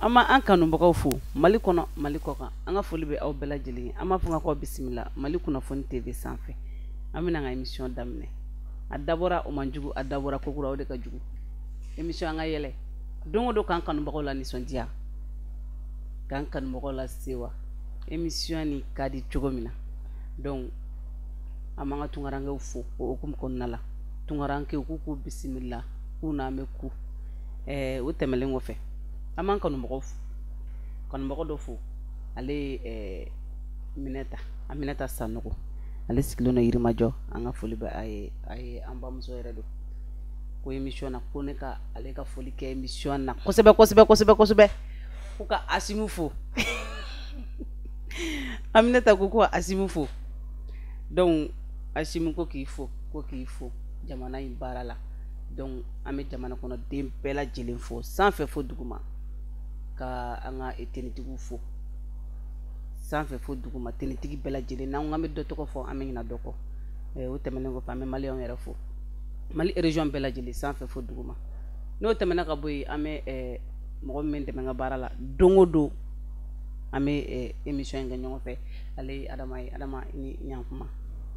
An ma an kanubagaw fo Mali kɔnɔ, Mali kɔ kan. An ka foli bɛ aw bɛɛ lajɛlen ye. An b'a fɔ k'aw bisimila Mali Kunnafoni TV sanfɛ. An bɛna an ka émission daminɛ. A dabɔra o man jugu, a dabɔra kokura, o de ka jugu. Émission An ka yɛlɛ don o don, k'an kanubagaw la nisɔndiya, k'an kanubagaw la sewa. Émission ni ka di cogo min na, donc an b'an ka tunkarankew fo o hukumu kɔnɔna la. Tunkarankew k'u bisimila, k'u n'an bɛ ku. O tɛmɛlen kɔfɛ, an b'an kanubagaw fo, kanubagaw dɔ fo. Ale ye Minɛta, Aminata Sanogo, ale sigilen don Yirimajɔ. An ka foli bɛ a ye. A ye an bamuso yɛrɛ don ko émission na, ko ne ka ale ka foli kɛ émission na kosɛbɛ kosɛbɛ kosɛbɛ kosɛbɛ, ko ka Asimu fo. Aminata ko Asimu fo. Donc Asimu ko k'i fo, ko k'i fo jamana in baara la. Donc an bɛ jamana kɔnɔden bɛɛ lajɛlen fo, sanfɛ fo duguma, ka an ka tenitigiw fo, sanfɛ fo duguma, tenitigi bɛɛ lajɛlen. N'an ko k'an bɛ dɔ tɔgɔ fɔ, an bɛ ɲinɛ dɔ kɔ. O tɛmɛnen kɔfɛ, an bɛ maliyɛnw yɛrɛ fo, Mali région bɛɛ lajɛlen, sanfɛ fo duguma. N'o tɛmɛna ka bɔ yen, an bɛ mɔgɔ min bɛ dɛmɛ n ka baara la don o don, an bɛ émission in kɛ ɲɔgɔn fɛ, ale ye Adama ye. Adama, i ni ɲankuma.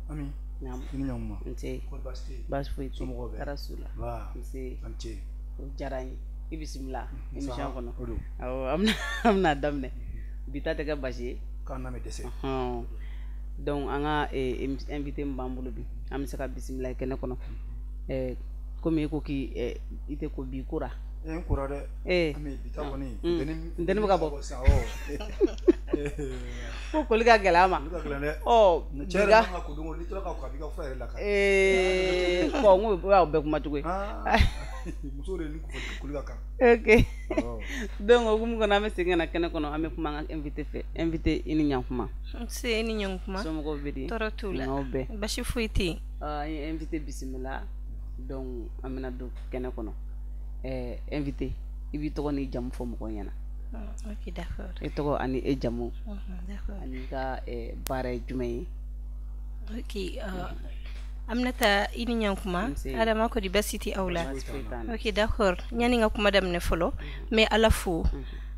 Ami. Naamu. I ni ɲankuma. Nse. Kɔri baasi tɛ yen? Baasi foyi tɛ yen. Somɔgɔw bɛɛ? Tɔɔrɔ s'u la. Nba. Nse. A ni ce. O diyara n ye. I bisimila émission kɔnɔ. O don. Awɔ, an bɛna daminɛ. Bi ta tɛ kɛ basi ye. K'an n'a bɛ dɛsɛ. Donc an ka invité min b'an bolo bi, an bɛ se ka bisimila kɛnɛ kɔnɔ. Komi e ko k'i i tɛ ko bi kora. N kora dɛ. Ami, bi ta kɔni. Ntɛni bɛ ka bɔ. Sisan, awɔ. Ko koli ka gɛlɛn a ma. Koli ka gɛlɛn dɛ. Ɔ, Cɛ yɛrɛ man ka ko don o don, n'i tora ka ko, a b'i ka fura yɛrɛ lakari. Kɔ, n ko o y'aw bɛɛ kuma cogo ye. Muso de ni koli ka kan. Ok. Donc o hukumu kɔnɔ, an bɛ segin ka na kɛnɛ kɔnɔ, an bɛ kuma an ka invité fɛ. Invité, i ni ɲankuma. Nse, i ni ɲankuma. Somɔgɔw bɛ di? Tɔɔrɔ t'u la. N'aw bɛɛ. Basi foyi tɛ yen. An ye invité bisimila. Donc an bɛna don kɛnɛ kɔnɔ. Invité, i b'i tɔgɔ n'i jamu fɔ mɔgɔw ɲɛna. Ok, d'accord. E tɔgɔ ani e jamu. D'accord. Ani ka baara ye jumɛn ye? Ok, Aminata, i ni ɲankuma. Nse. Adama, kɔri basi tɛ aw la? Basi foyi t'an na. Ok, d'accord. Yanni n ka kuma daminɛ fɔlɔ, n bɛ Ala fo.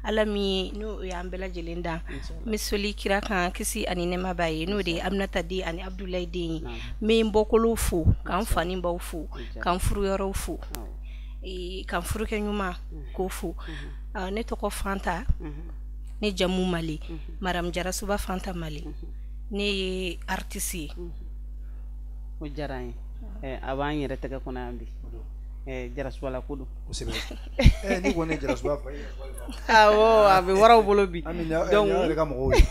Ala min n'o y'an bɛɛ lajɛlen dan. N bɛ soli kira kan, kisi ani nɛɛma b'a ye, n'o de ye Aminata den ani Abudulayi den ye. N bɛ n bɔkolow fo, k'an fa ni baw fo, k'an furuyɔrɔw fo, k'an furukɛ ɲuman k'o fo. Ne tɔgɔ Fanta, ne jamu Mali, Madame Jarasuba Fanta Mali. Ne ye artiste ye. O diyara n ye. A b'an yɛrɛ tɛgɛ kɔnɔ yan bi. Jarasuba la ko don. Kosɛbɛ. N'i kɔni ye Jarasuba fɔ, e ye Jarasuba de fɔ. Awɔ, a bɛ waraw bolo bi. Ami, Donc, nin y'an yɛrɛ ka mɔgɔw ye.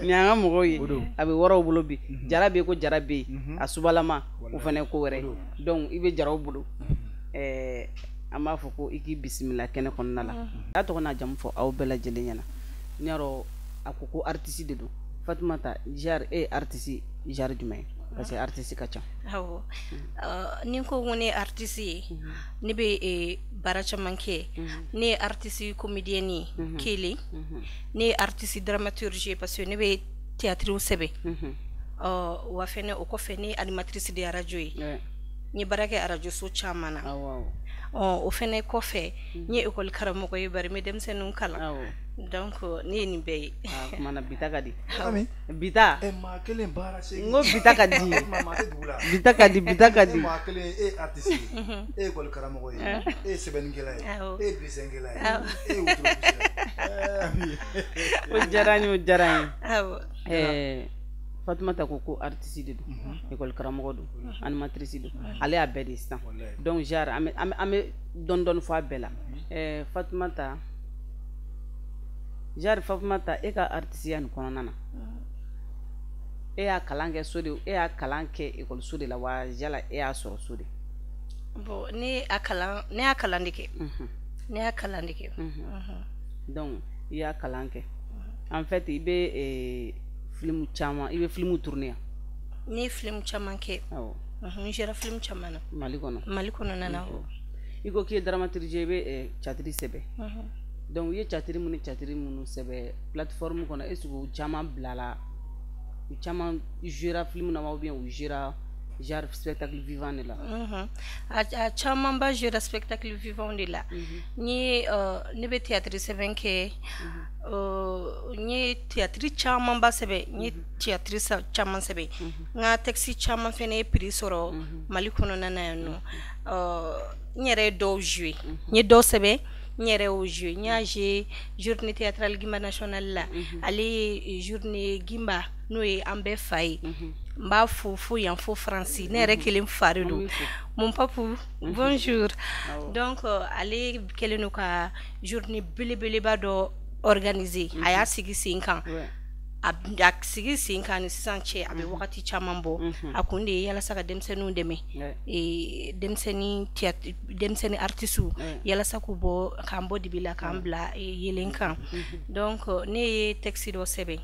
Nin y'an ka mɔgɔw ye. O don. A bɛ waraw bolo bi. Jara bɛ yen, ko jara bɛ yen. A subalama, o fana ye ko wɛrɛ ye. O don. Donc i bɛ jaraw bolo. An b'a fɔ ko i k'i bisimila kɛnɛ kɔnɔna la. A tɔgɔ n'a jamu fɔ aw bɛɛ lajɛlen ɲɛna. N y'a dɔn a ko ko artiste de don. Fatumata, genre e ye artiste genre jumɛn ye? Parce que artiste ka ca. Awɔ. Ni n ko ko ne ye artiste ye, ne bɛ baara caman kɛ. Ne ye artiste comédienne ye kelen. Ne ye artiste dramaturge ye, parce que ne bɛ théâtre sɛbɛn. Wa fɛnɛ o kɔfɛ, ne ye animatrice de radio ye. N ye baara kɛ radio so caman na. O fɛnɛ kɔfɛ, n ye école karamɔgɔ ye, bari n bɛ denmisɛnninw kalan. Donc ne ye nin bɛɛ ye. Kuma na bi ta ka di. Ami. Bi ta. Maa kelen baara seegin. N ko bi ta ka di. Maa tɛ dugu la. Bi ta ka di, bi ta ka di. Maa kelen, e ye artiste ye. E ye école karamɔgɔ ye. E ye sɛbɛnnikɛla ye. E ye dessin-kɛla ye. E ye wotoro Ami. O diyara n ye, o diyara n ye. Fatumata ko ko artiste de don, école karamɔgɔ don, animatrice don, ale y'a bɛɛ de ye sisan. Donc genre an bɛ dɔɔni dɔɔni fɔ a bɛɛ la. Fatumata, genre Fatumata, e ka artiste nin kɔnɔna na, e y'a kalan kɛ so de, e y'a kalan kɛ école so de la wa, yala e y'a sɔrɔ so de? Bon, ne y'a kalan, ne y'a kalan de kɛ. Ne y'a kalan de kɛ. Donc i y'a kalan kɛ. En fait, i bɛ film caman, i bɛ film tourner yan? Ne ye film caman kɛ. Awɔ. N sera film caman na. Mali kɔnɔ? Mali kɔnɔna na. I ko k'i ye dramaturge, i bɛ théâtre sɛbɛn. Donc i ye théâtre minnu, théâtre minnu sɛbɛn plateforme kɔnɔ, est ce que u caman bilala, u caman jouera film na wa, ou bien u jouera genre spectacle vivant de la? A camanba jouera spectacle vivant de la. N ye ne bɛ théâtre sɛbɛn kɛ, n ye théâtre camanba sɛbɛn, n ye théâtre caman sɛbɛn. N ka texte caman fɛnɛ ye prix sɔrɔ Mali kɔnɔna na yan nɔ. N yɛrɛ ye dɔw jouer, n ye dɔw sɛbɛn, n yɛrɛ y'o jouer. N y'a jouer journée théâtrale Gimba nationale la. Ale ye journée Gimba, n'o ye an bɛɛ fa ye. N b'a fo fo yan fo Faransi, ne yɛrɛ kelen fa de don. Mon papou, bonjour. Donc ale kɛlen don ka journée belebeleba dɔ organiser. A y'a sigi sen kan, a sigi sen kan ni sisan cɛ, a bɛ wagati caman bɔ. A kun de ye yalasa ka denmisɛnninw dɛmɛ, denmisɛnnin artistes, yalasa k'u bɔ, k'an bɔ dibi la, k'an bila yelen kan. Donc ne ye texte dɔ sɛbɛn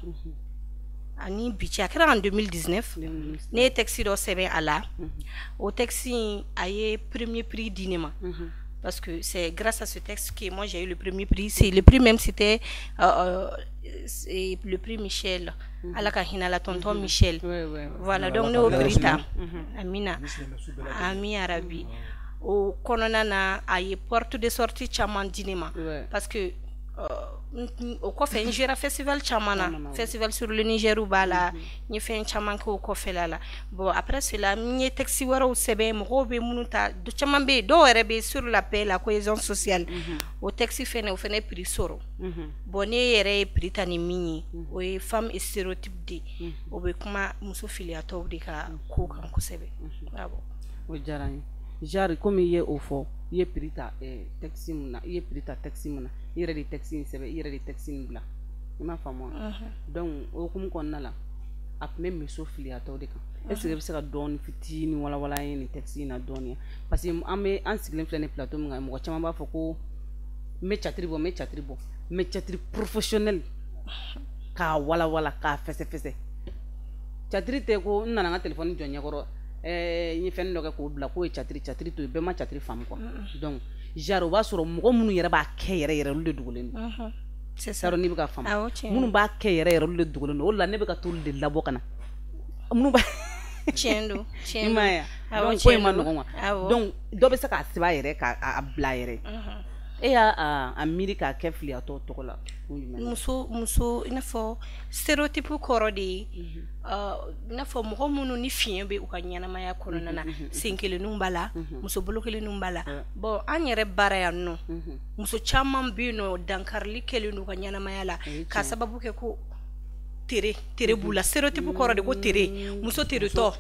ani bi cɛ, a kɛra en 2019. Ne ye texte dɔ sɛbɛn a la. O texte in, a ye premier prix di ne ma, parce que c'est grâce à ce texte que moi j'ai eu le premier prix. C'est le prix même, c'était le prix Michel. Ala ka hinɛ la, tonton Michel. Voilà, donc ne y'o prix ta. Amina, ami arabi. O kɔnɔna na, a ye porte de sortie caman di ne ma, parce que o kɔfɛ n jouera festival caman na, festival sur le Niger b'a la, n ye fɛn caman kɛ o kɔfɛla la. Bon, après cela, n ye texte wɛrɛw sɛbɛn, mɔgɔw bɛ minnu ta, caman bɛ yen, dɔw yɛrɛ bɛ sur la paix, la cohésion sociale. O texte fɛnɛ, o fɛnɛ prix sɔrɔ. Bon, ne yɛrɛ ye prix ta ni min ye, o ye femme et stéréotype de, o bɛ kuma muso filiyatɔw de ka ko kan kosɛbɛ. Awɔ. O diyara n ye. Genre komi i ye o fɔ, i ye prix ta texte mun na, i ye prix ta texte mun na, i yɛrɛ de texte in sɛbɛn, i yɛrɛ de texte in bila, i m'a faamu wa? Donc o hukumu kɔnɔna la, a tun bɛ muso filiyatɔw de kan. Est ce que i bɛ se ka dɔɔni fitinin walawala an ye nin texte in na dɔɔni? Parce que an bɛ an sigilen filɛ nin plateau min kan, mɔgɔ caman b'a fɔ ko n bɛ théâtre bɔ, n bɛ théâtre bɔ, mais théâtre professionnel, k'a walawala, k'a fɛsɛfɛsɛ. Théâtre tɛ ko n nana n ka téléphone jɔ ɲɛkɔrɔ, n ye fɛn dɔ kɛ k'o bila k'o ye théâtre. Théâtre to yen, bɛɛ ma théâtre faamu quoi. Donc genre o b'a sɔrɔ mɔgɔ minnu yɛrɛ b'a kɛ yɛrɛ yɛrɛ, olu de dogolen don. C'est ça. T'a dɔn n'i bɛ ka faamu. Minnu b'a kɛ yɛrɛ yɛrɛ, olu de dogolen don. O de la ne bɛ ka t'olu de labɔ ka na, minnu b'a Tiɲɛ don, tiɲɛ i m'a ye wa? Donc ko in ma nɔgɔn quoi. Donc dɔ bɛ se k'a sɛbɛn a yɛrɛ, k'a bila a yɛrɛ. E y'a a miiri k'a kɛ filiyatɔ tɔgɔ la kun jumɛn na? Muso, i n'a fɔ stéréotype kɔrɔ de ye i n'a fɔ mɔgɔ minnu ni fiɲɛ bɛ u ka ɲɛnamaya kɔnɔna na, sen kelenninw b'a la, muso bolo kelenninw b'a la. Bon, an yɛrɛ baara yan nɔ, muso caman bɛ yen nɔ, dankarili kɛlen don u ka ɲɛnamaya la k'a sababu kɛ ko tere tere b'u la. Stéréotype kɔrɔ de ko tere, muso teretɔ.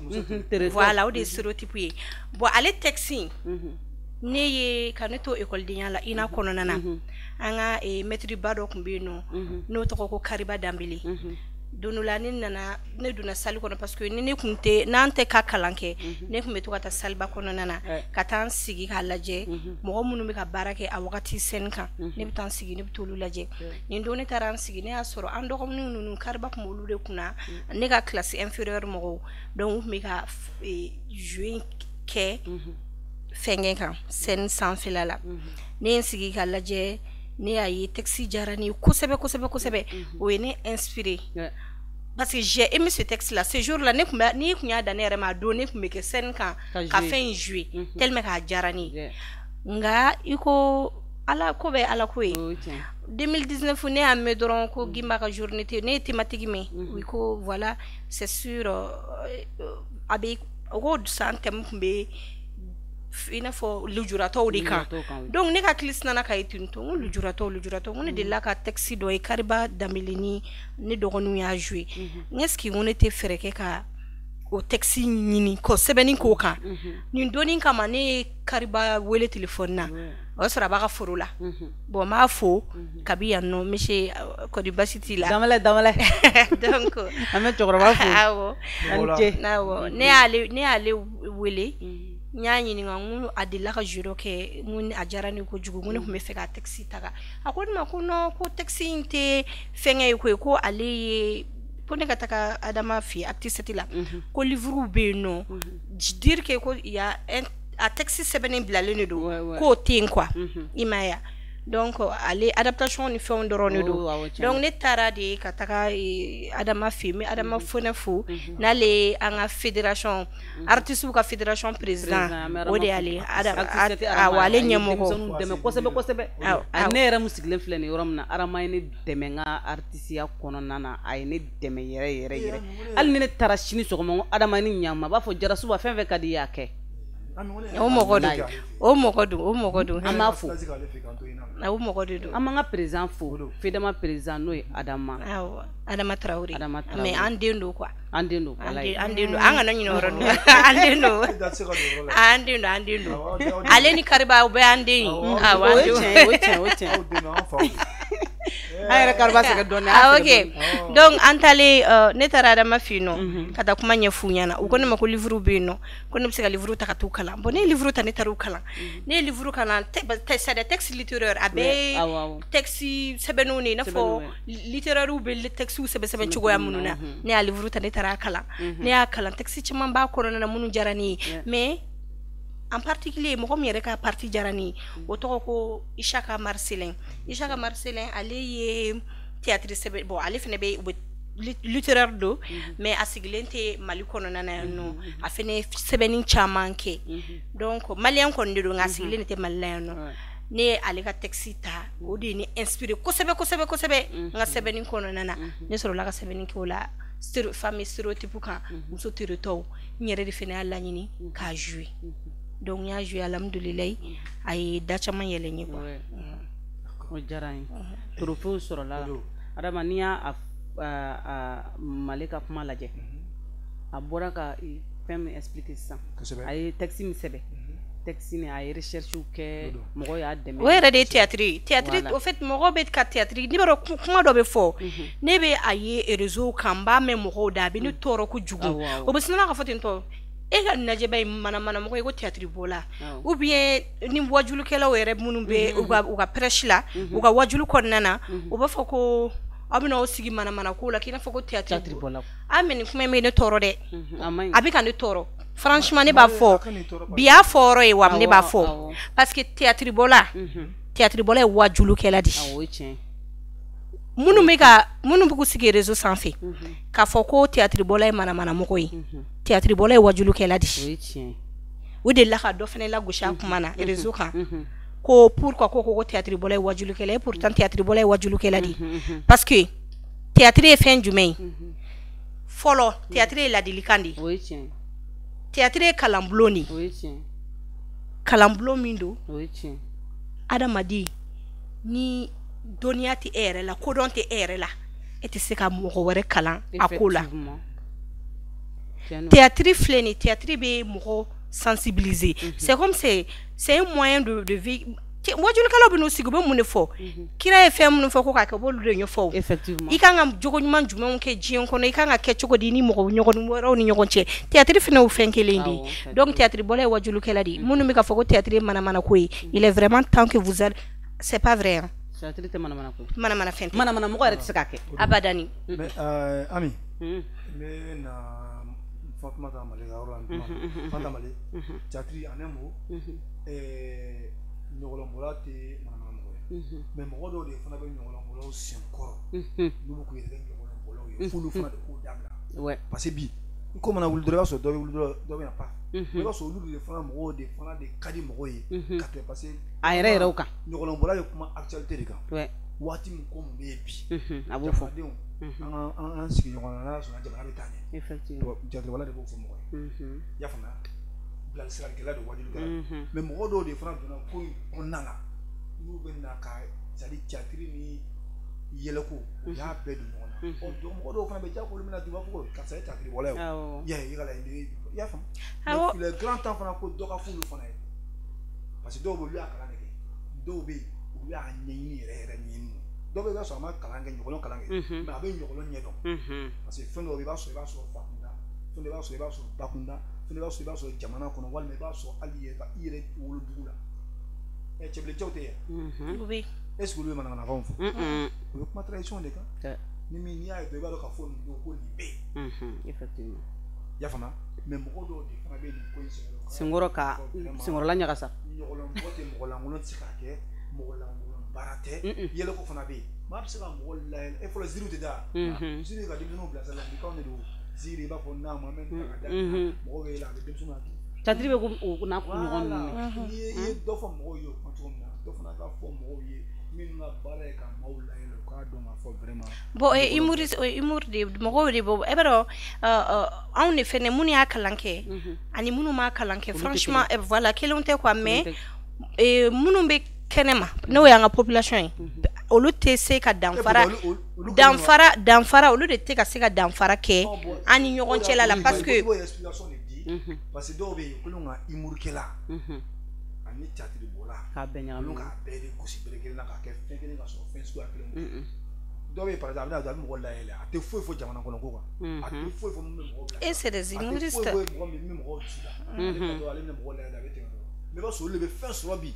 Voilà, o de ye stéréotype ye. Bon, ale texte in, ne ye ka ne to ekɔlidenya la, INA kɔnɔna na, an ka maître ba dɔ tun bɛ yen nɔ, n'o tɔgɔ ko Kariba Danbele. Don dɔ la, ne nana, ne donna salle kɔnɔ, parce que ni ne tun tɛ, n'an tɛ ka kalan kɛ, ne tun bɛ to ka taa salle ba kɔnɔna na, ka taa n sigi k'a lajɛ mɔgɔ minnu bɛ ka baara kɛ a wagati scène kan. Ne bɛ taa n sigi, ne bɛ t'olu lajɛ. Nin don, ne taara n sigi, ne y'a sɔrɔ an dɔgɔnin ninnu, Kariba tun b'olu de kunna, ne ka classe inférieure mɔgɔw. Donc u tun bɛ ka jouer kɛ fɛnkɛ kan scène sanfɛla la. Ne ye n sigi ka lajɛ, ne y'a ye, texte diyara ne ye kosɛbɛ kosɛbɛ kosɛbɛ. O ye ne inspiré, parce que j'ai aimé ce texte là. Ce jour là, ne tun bɛ, n'i tun y'a da ne yɛrɛ ma, a don ne tun bɛ kɛ scène kan ka fɛn in jouer, tellement k'a diyara ne ye. Nka i ko ala ko bɛ ala ko ye, 2019, ne y'a mɛn dɔrɔn ko Gimba ka journée tɛ, ne ye thématique mɛn, u ko voilà, c'est sûr, a bɛ o ko san thème tun bɛ i n'a fɔ lujuratɔw de kan. Donc ne ka hakili sinna ka ye ten tɔ, n ko lujuratɔ, lujuratɔ, n ko ne delila ka texte dɔ ye, Kariba Danbele ni ne dɔgɔninw y'a jouer. N est ce que n ko ne tɛ fɛɛrɛ kɛ ka o texte ɲini k'o sɛbɛnni k'o kan? Nin donni kama, ne ye Kariba wele téléphone na, o y'a sɔrɔ a b'a ka foro la. Bon, n b'a fo kabi yan nɔ, monsieur, kɔni basi t'i la? Danbɛlɛ, Danbɛlɛ. Donc an bɛ cɛkɔrɔba fo. Awɔ. A ni ce. Awɔ, ne y'ale wele, n y'a ɲininka, n ko a delila ka jeu dɔ kɛ, n ko a diyara ne kojugu, n ko ne tun bɛ fɛ ka texte ta. A ko ne ma ko non, ko texte in tɛ fɛnkɛ ye koyi, ko ale ye ko ne ka taga Adama fɛ yen, acte 7 la, ko livre bɛ yen nɔ, dire que ko il y a un a texte sɛbɛnnen bilalen de don, k'o tɛ yen quoi, i m'a ye wa? Donc ale adaptation ni fɛnw dɔrɔn de don. Donc ne taara de ka taga Adama fɛ yen, n bɛ Adama Fɔnɛ fo, n'ale ye an ka fédération artistes ka fédération président, o de y'ale, awɔ, ale ɲɛmɔgɔ. Dɛmɛ kosɛbɛ kosɛbɛ. A ne yɛrɛ mun sigilen filɛ nin yɔrɔ min na, Adama ye ne dɛmɛ n ka artisiya kɔnɔna na, a ye ne dɛmɛ yɛrɛ yɛrɛ yɛrɛ. Hali ni ne taara sini sɔgɔma ko Adama ni ɲama, a b'a fɔ Jarasuba fɛn fɛn ka di i ye a kɛ. O mɔgɔ don, o mɔgɔ don, o mɔgɔ don. An b'a fo. O mɔgɔ de don. An b'an ka président fo, FEDAMA président n'o ye Adama. Awɔ, Adama Traoré. Adama Traoré. Mais an den don quoi. An den don, walayi. An den don, an kana ɲinɛ o yɔrɔ la. An den don. An den don, an den don. Ale ni Kariba o bɛɛ y'an den ye. Awɔ, o ye tiɲɛ ye, o ye tiɲɛ, o ye tiɲɛ. An yɛrɛ Kariba sɛgɛn dɔɔnin. Ah ok, donc an taalen, ne taara Adama fɛ yen nɔ ka taa kuma ɲɛf'u ɲɛna. U ko ne ma ko livre bɛ yen nɔ, ko ne bɛ se ka livre ta ka t'u kalan. Bon, ne ye livre ta, ne taara u kalan. Ne ye livre kalan, c'est des textes littéraires, a bɛɛ texte sɛbɛnninw de ye, i n'a fɔ littéraires bɛ textes sɛbɛn sɛbɛn cogoya minnu na. Ne y'a livre ta, ne taara a kalan. Ne y'a kalan, texte caman b'a kɔnɔna na minnu diyara ne ye, mais en particulier mɔgɔ min yɛrɛ ka partie diyara ne ye, o tɔgɔ ko Isaka Marcelin. Isaka Marcelin, ale ye théâtre sɛbɛn, bon, ale fana bɛ, u bɛ littéraire don, mais a sigilen tɛ Mali kɔnɔna na yan nɔ, a fana ye sɛbɛnni caman kɛ. Donc malien kɔni de don, nka a sigilen de tɛ Mali la yan nɔ. Ne ye ale ka texte ta, o de ye ne inspiré kosɛbɛ kosɛbɛ kosɛbɛ n ka sɛbɛnni kɔnɔna na. Ne sɔrɔla ka sɛbɛnni kɛ o la, femme stéréotype kan, muso teretɔw. N yɛrɛ de fana y'a laɲini k'a jouer. Donc n y'a joué, alhamdulilayi, a ye da caman yɛlɛ n ye quoi. O diyara n ye. Trophée sɔrɔla la. Adama, n'i y'a Mali ka kuma lajɛ, a bɔra ka fɛn min expliquer sisan, a ye texte min sɛbɛn, texte nin a ye recherche kɛ, mɔgɔw y'a dɛmɛ. O yɛrɛ de ye théâtre ye. Théâtre, au fait, mɔgɔ bɛ ka théâtre, n'i b'a dɔn kuma dɔ bɛ fɔ, ne bɛ a ye réseau kan, n b'a mɛn mɔgɔw da, a bɛ ne tɔɔrɔ kojugu. O bɛ sinna ka fɔ ten tɔ, e ka lajɛba ye manamana mɔgɔ ye ko théâtre bɔla, ou bien ni wajulikɛlaw yɛrɛ minnu bɛ u ka prêche la, u ka wajulu kɔnɔna na, u b'a fɔ ko aw bɛna aw sigi manamana ko la k'i n'a fɔ ko théâtre bɔla. Ah, mais nin kuma in bɛ ne tɔɔrɔ dɛ, a bɛ ka ne tɔɔrɔ franchement. Ne b'a fɔ bi y'a fɔ yɔrɔ ye wa, ne b'a fɔ parce que théâtre bɔla, théâtre bɔla ye wajulikɛla de ye. Minnu bɛ ka, minnu bɛ k'u sigi réseau sanfɛ k'a fɔ ko théâtre bɔla ye manamana mɔgɔ ye, théâtre bɔla ye wajulikɛla de ye. O delila ka dɔ fana lagosi a kuma na réseau kan ko pourquoi ko théâtre bɔla ye wajulikɛla ye. Pourtant théâtre bɔla ye wajulikɛla de ye, parce que théâtre ye fɛn jumɛn ye? Fɔlɔ, théâtre ye ladilikan de ye, théâtre ye kalanbulon de ye, kalanbulon min don adamaden ni dɔnniya tɛ e yɛrɛ la, kodɔn tɛ e yɛrɛ la, e tɛ se ka mɔgɔ wɛrɛ kalan a ko la. Théâtre filɛ nin, théâtre bɛ mɔgɔ sensibiliser. C'est comme c'est un moyen de vie. Wajulikɛlaw bɛ n'u sigi, u bɛ mun de fɔ? Kira ye fɛn minnu fɔ ko k'a kɛ, u b'olu de ɲɛfɔ. I kan ka jogo ɲuman jumɛnw kɛ diɲɛ kɔnɔ, i kan ka kɛ cogo di ni mɔgɔ ɲɔgɔn wɛrɛw ni ɲɔgɔn cɛ. Théâtre fana y'o fɛn kelen de ye. Donc théâtre bɔla ye wajulikɛla de ye. Minnu bɛ ka fɔ ko théâtre ye manamana ko ye, il est vraiment temps que vous allez, c'est pas vrai hein. Théâtre tɛ manamana ko ye. Manamana fɛn tɛ. Manamana mɔgɔ yɛrɛ tɛ se k'a kɛ. Abadani. Mais Ami, n bɛ na Fatumata Male ka yɔrɔ la. Fanta Male, théâtre en un mot, ɲɔgɔlɔnbɔla tɛ manamana mɔgɔ ye, mais mɔgɔ dɔw de fana bɛ ɲɔgɔlɔnbɔlaw sen kɔrɔ, n'u bɛ k'u yɛrɛ kɛ ɲɔgɔlɔnbɔlaw ye, f'olu fana de k'o dabila. Parce que bi i ko mana wuli dɔrɔn, i b'a sɔrɔ dɔ bɛ wuli dɔrɔn, dɔ bɛ na pa, i b'a sɔrɔ olu de fana mɔgɔw de fana de ka di mɔgɔw ye ka tɛmɛ, parce que a yɛrɛ yɛrɛw kan. Ɲɔgɔlɔnbɔla bɛ kuma actualité de kan, waati min ko mun bɛ yen bi, a b'o fɔ. Jamanadenw, an sigi ɲɔgɔn na, n'a sɔnna jamana bɛ taa ɲɛ, théâtre de b'o fɔ mɔgɔ ye, i y'a faamuya, bilasiralikɛla don, wajulikɛla don. Mais mɔgɔ dɔw de fana donna ko in kɔnɔna la, n'u bɛ na ka, c'est à dire théâtre ni yɛlɛko, u y'a bɛɛ don ɲɔgɔn na. Ɔ, donc mɔgɔ dɔw fana bɛ jago, olu bɛna u b'a fɔ ko karisa ye théâtre bɔla ye, o i y'a ye, i ka laɲini, i y'a faamu. Il est grand temps fana ko dɔ ka f'olu fana ye, parce que dɔw bɛ yen, olu y'a kalan de kɛ, dɔw bɛ yen, olu y'a ɲɛɲini yɛrɛ yɛrɛ ɲɛɲini. Dɔw bɛ yen, i b'a sɔrɔ a ma kalan kɛ, ɲɔgɔlɔn kalan kɛ, mais a bɛ ɲɔgɔlɔn ɲɛdɔn, parce que fɛn dɔw bɛ yen, i b'a sɔrɔ, i b'a sɔrɔ fa kunda, fɛn dɔ i b'a sɔrɔ, i b'a sɔrɔ ba kunda, fɛn dɔ i b'a sɔrɔ, i b'a sɔrɔ jamana kɔnɔ, walima i b'a sɔrɔ hali i yɛrɛ wolodugu la. Cɛbilencɛw tɛ yan, est ce que olu bɛ manamanakanw fɔ? U bɛ kuma tradition de kan. Ni min n'i y'a ye dɔrɔn, i b'a dɔn k'a fɔ nin don ko nin bɛ yen. Effectivement. I y'a faamuya? Mais mɔgɔ dɔw de fana bɛ nin ko in senkɔrɔ ka senkɔrɔla ɲagasa. Ɲɔgɔlɔnbɔ tɛ, mɔgɔ lankolon tɛ se k'a kɛ, mɔgɔ lankolon baara tɛ, yɛlɛko fana bɛ yen. Maa bɛ se ka mɔgɔ layɛlɛ, e fɔlɔ ziiriw tɛ da, ziiri ka denmisɛnninw bilasira ladilikanw de don, ziiri i b'a fɔ n'a ma mɛ ta ka da, mɔgɔw bɛ yɛlɛ a bɛ denmisɛnninw hakili. Théâtre bɛ ko n'a ɲɔgɔn ninnu. N'i ye dɔ fɔ mɔgɔw ye o kan cogo min na, dɔ fana ka fɔ mɔgɔw ye minnu ka baara ye ka maaw layɛlɛ, u k'a dɔn k'a fɔ vraiment. Bon, humour de mɔgɔw de bɔ, e b'a dɔn anw de fɛnɛ minnu y'a kalan kɛ ani minnu m'a kalan kɛ, franchement voilà, kelenw tɛ quoi, mais minnu bɛ kɛnɛma n'o y'an ka population ye, olu tɛ se ka danfara danfara olu de tɛ ka se ka danfara kɛ an ni ɲɔgɔn cɛla la, parce que parce que dɔw bɛ yen olu ka humour kɛla ani théâtre bɔla k'a bɛɛ ɲagami, olu k'a bɛɛ de gosi bere kelen na k'a kɛ fɛn kelen ka sɔrɔ fɛn suguya kelen. Dɔw bɛ yen par exemple a bɛna don a bɛ mɔgɔ layɛlɛ, a tɛ foyi fɔ jamana kɔnɔ ko kan, a tɛ foyi fɔ min bɛ mɔgɔ bila, et c'est des humoristes, a tɛ foyi fɔ mɔgɔ min bɛ mɔgɔw dusu la, ale bɛna mɔgɔ layɛlɛ a bɛ tɛmɛ dɔrɔn. Mais i b'a sɔrɔ olu de bɛ fɛn sɔrɔ bi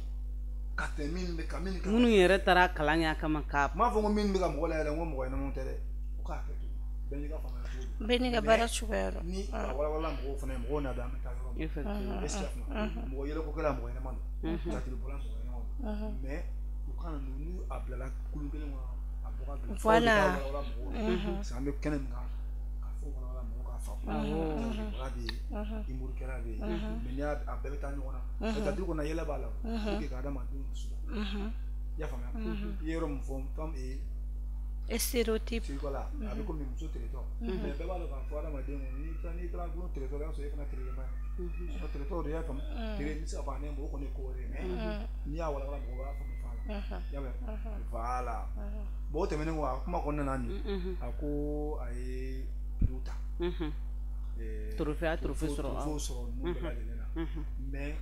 ka tɛmɛ min bɛ ka min kan. Minnu yɛrɛ taara kalan kɛ a kama k'a. N m'a fɔ ko min bɛ ka mɔgɔ layɛlɛ n ko mɔgɔ ɲɛnamaw tɛ dɛ, u k'a kɛ ten, bɛɛ n'i ka faamuya cogo don. Bɛɛ n'i ka baara cogoya don. Ni a walawala mɔgɔw fana ye, mɔgɔw n'a dɔn an bɛ taa yɔrɔ min. Est-ce que mɔgɔ yɛlɛkokɛla mɔgɔ ɲɛnama don, théâtre bɔla mɔgɔ ɲɛnama don, mais u kana n'u a bilala kulun kelen kɔnɔ a bɔ ka bila. Voilà. Walawala mɔgɔw ye, parce que an bɛ kɛnɛ min kan ka fɔ walawala mɔgɔw k'a faamu. Théâtre bɔla bɛ yen, humour kɛla bɛ yen, mais n'i y'a a bɛɛ bɛ taa ɲɔgɔn na. Théâtre kɔnɔ yɛlɛ b'a la, pour que ka adamadenw dusu la. I y'a faamuya? I ye yɔrɔ min fɔ fɛn stéréotype. Voilà, a bɛ komi muso teretɔ. Mais bɛɛ b'a dɔn k'a fɔ adamaden n'i taara gulon teretɔ i b'a sɔrɔ e fana terelema ye. Teretɔ de y'a faamu, tere n tɛ se ka fɔ a ne o kɔni ye ko wɛrɛ ye, mais n'i y'a walawala mɔgɔw b'a faamu f'a la. I y'a mɛn? Voilà. Bon, o tɛmɛnen kɔ a kuma kɔnɔna na nin, a ko a ye prix ta. Trophée, a trophée sɔrɔ. Trophée sɔrɔ ninnu bɛɛ lajɛlen na. Mais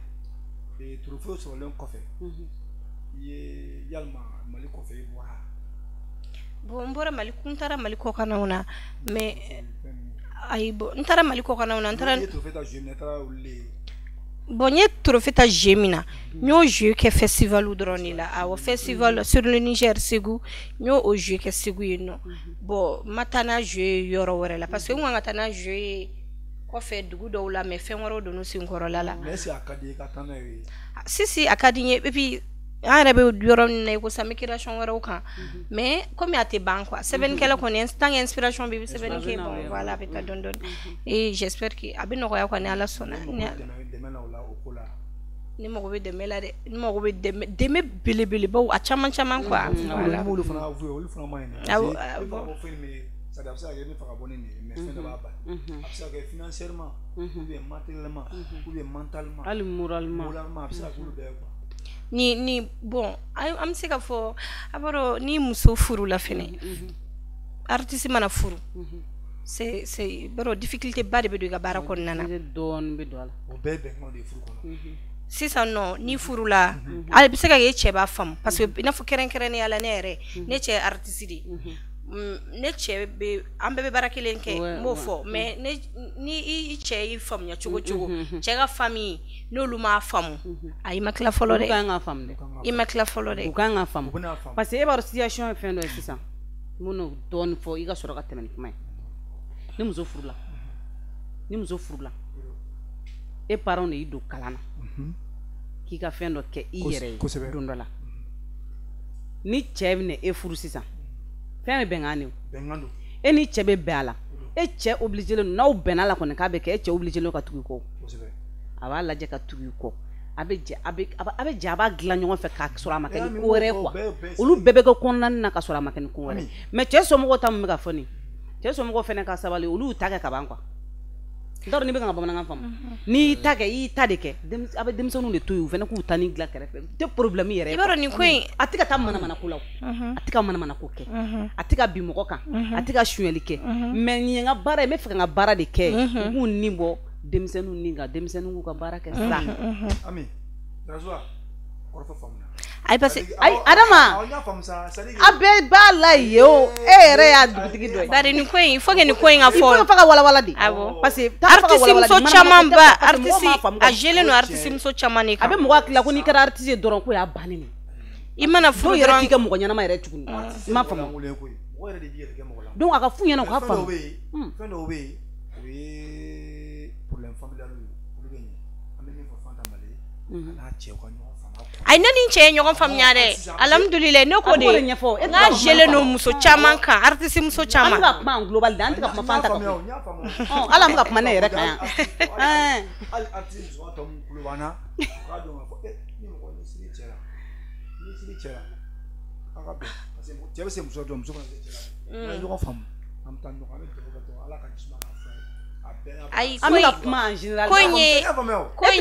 trophée sɔrɔlen kɔfɛ, i ye yalima Mali kɔfɛ i bɔra. Bon, n bɔra Mali, n taara Mali kɔkannaw na, mais ayi, bon, n taara Mali kɔkannaw na, n taara. I ye trophée ta jeu min na, i taara olu de. Bon, n ye trophée ta jeu min na, n y'o jeu kɛ festival dɔrɔn de la. Awɔ, festival sur le Niger, Segu, n y'o o jeu kɛ Segu yen nɔ. Bon, n ma taa n'a jeu ye yɔrɔ wɛrɛ la, parce que n kun kan ka taa n'a jeu ye kɔfɛ dugu dɔw la, mais fɛn wɛrɛw donn'u senkɔrɔla la. Mais est-ce que a ka di i ye ka taa n'a ye? Si si, a ka di n ye, et puis an yɛrɛ bɛ yɔrɔ min na i ko sisan, n bɛ création wɛrɛw kan, mais komi a tɛ ban quoi, sɛbɛnnikɛla kɔni tant que inspiration bɛ i bɛ sɛbɛnni kɛ, bon voilà, a bɛ taa dɔɔni dɔɔni, et j'espère que a bɛ nɔgɔya quoi, ni Ala sɔnna. Dɛmɛ na o la o ko la. Ne mago bɛ dɛmɛ la dɛ, ne mago bɛ dɛmɛ dɛmɛ belebelebaw a caman caman quoi. Voilà. Ni m'olu fana avoué, olu fana ma ɲi dɛ. Awɔ. I b'a fɔ fɛn min c'est à dire a bɛ se ka kɛ ne fɛ ka bɔ ni nin ye, mais fɛn dɔ b'a bali. A bɛ se ka kɛ financièrement, ou bien matériellement, ou bien mentalement. Hali moralement. Moralement a bɛ se ka k'olu bɛɛ ye quoi. Ni bon, an bɛ se ka fɔ a b'a dɔn ni muso furula fɛnɛ, artiste mana furu, c'est i b'a dɔn difficulté ba de bɛ don i ka baara kɔnɔna na. Dɔɔnin bɛ don a la. O bɛɛ ye bɛnkanw de ye furu kɔnɔ. Sisan nɔ ni furula, a bɛ se ka kɛ e cɛ b'a faamu, parce que i n'a fɔ kɛrɛnkɛrɛnnenya la ne yɛrɛ, ne cɛ ye artiste de ye. Ne cɛ bɛ, an bɛɛ bɛ baara kelen kɛ, n b'o fɔ, mais ni i cɛ y'i faamuya cogo cogo, cɛ ka famille n'olu m'a faamu, a i ma tila fɔlɔ dɛ. U kan ka faamu dɛ. I ma tila fɔlɔ dɛ. U kan ka faamu. Parce que e b'a dɔn situation ye fɛn dɔ ye sisan, n bɛn'o dɔɔnin fɔ i ka sɔrɔ ka tɛmɛ ni kuma ye. Ni muso furula, ni muso furula, e parents de y'i don kalan na k'i ka fɛn dɔ kɛ i yɛrɛ ye don dɔ la. Ni cɛ bɛna e furu sisan, fɛn bɛ bɛnkan de o. Bɛnkan don. E ni cɛ bɛ bɛn a la, e cɛ obligé len n'aw bɛnna la kɔni k'a bɛ kɛ, e cɛ obligé len ka tugu i kɔ. A b'a lajɛ ka tugu i kɔ. A bɛ jɛ, a bɛ jɛ, a b'a dilan ɲɔgɔn fɛ k'a sɔrɔ a ma kɛ ni ko wɛrɛ ye quoi. Olu bɛɛ bɛ kɛ kɔnɔna na ka sɔrɔ a ma kɛ ni ko wɛrɛ ye. Mais cɛ somɔgɔw ta min bɛ ka fɔ nin, cɛ somɔgɔw fɛnɛ ka sabali, olu y'u ta kɛ ka ban quoi. N t'a dɔn n'i bɛ ka n ka bamanankan faamu. N'i y'i ta kɛ, i y'i ta de kɛ, a bɛ denmisɛnninw de to yen, u fɛnɛ k'u ta ni dilan kɛrɛfɛ. U tɛ problème yɛrɛ ye. I b'a dɔn nin ko in. A tɛ ka taa manamana ko la o. A tɛ ka manamana ko kɛ. A tɛ ka bin mɔgɔ kan. A tɛ ka sonyali kɛ. Mais nin ye n ka baara ye, n bɛ fɛ ka n ka baara de kɛ. U k'u ni bɔ denmisɛnninw ni kan, denmisɛnninw k'u ka baara kɛ sa. Ami, Razoua, kɔrɔfɔ faamuna. Ayi parce que ayi Adama, a bɛɛ b'a la yen o, e yɛrɛ y'a dugutigi dɔ ye. Bari nin ko in, il faut que nin ko in ka fɔ. Il faut que ka walawala de. Awɔ. Parce que artiste muso caman ba, artiste a jɛlen don artiste muso caman de kan. A bɛ mɔgɔ hakili la ko n'i kɛra artiste ye dɔrɔn ko y'a bannen de. I mana furu dɔrɔn k'i kɛ mɔgɔ ɲɛnama yɛrɛ tuguni. I m'a faamu. Mɔgɔ yɛrɛ de b'i yɛrɛ kɛ mɔgɔ la. Donc a ka f'u ɲɛna u k'a faamu. Fɛn dɔw bɛ yen, o ye problème familial ye, olu bɛ ɲɛ. An bɛ min fɔ Fanta Male, a n'a cɛw ka ɲɔgɔn faamu. Ayi, ne ni n cɛ ye ɲɔgɔn faamuya dɛ, alhamdulilayi. Ne ko de n ka jɛlen don muso caman kan, artiste muso caman. An bɛ ka kuma en global de, an tɛ ka kuma Fanta kan koyi. Hali an bɛ ka kuma ne yɛrɛ kan yan. Hali artiste muso tɔ min tulo b'an na, u k'a dɔn k'a fɔ ni mɔgɔ ni siri cɛ la, ni siri cɛ la, aw ka bɛn, parce que cɛ bɛ se muso dɔn, muso fana bɛ se cɛ la. N'an ye ɲɔgɔn faamu, an bɛ taa ɲɔgɔn, an bɛ dugawu kɛ dɔrɔn Ala ka jisuma k'a fura ye. Ayi, an bɛ ka kuma en général. Ko in ye e bɛ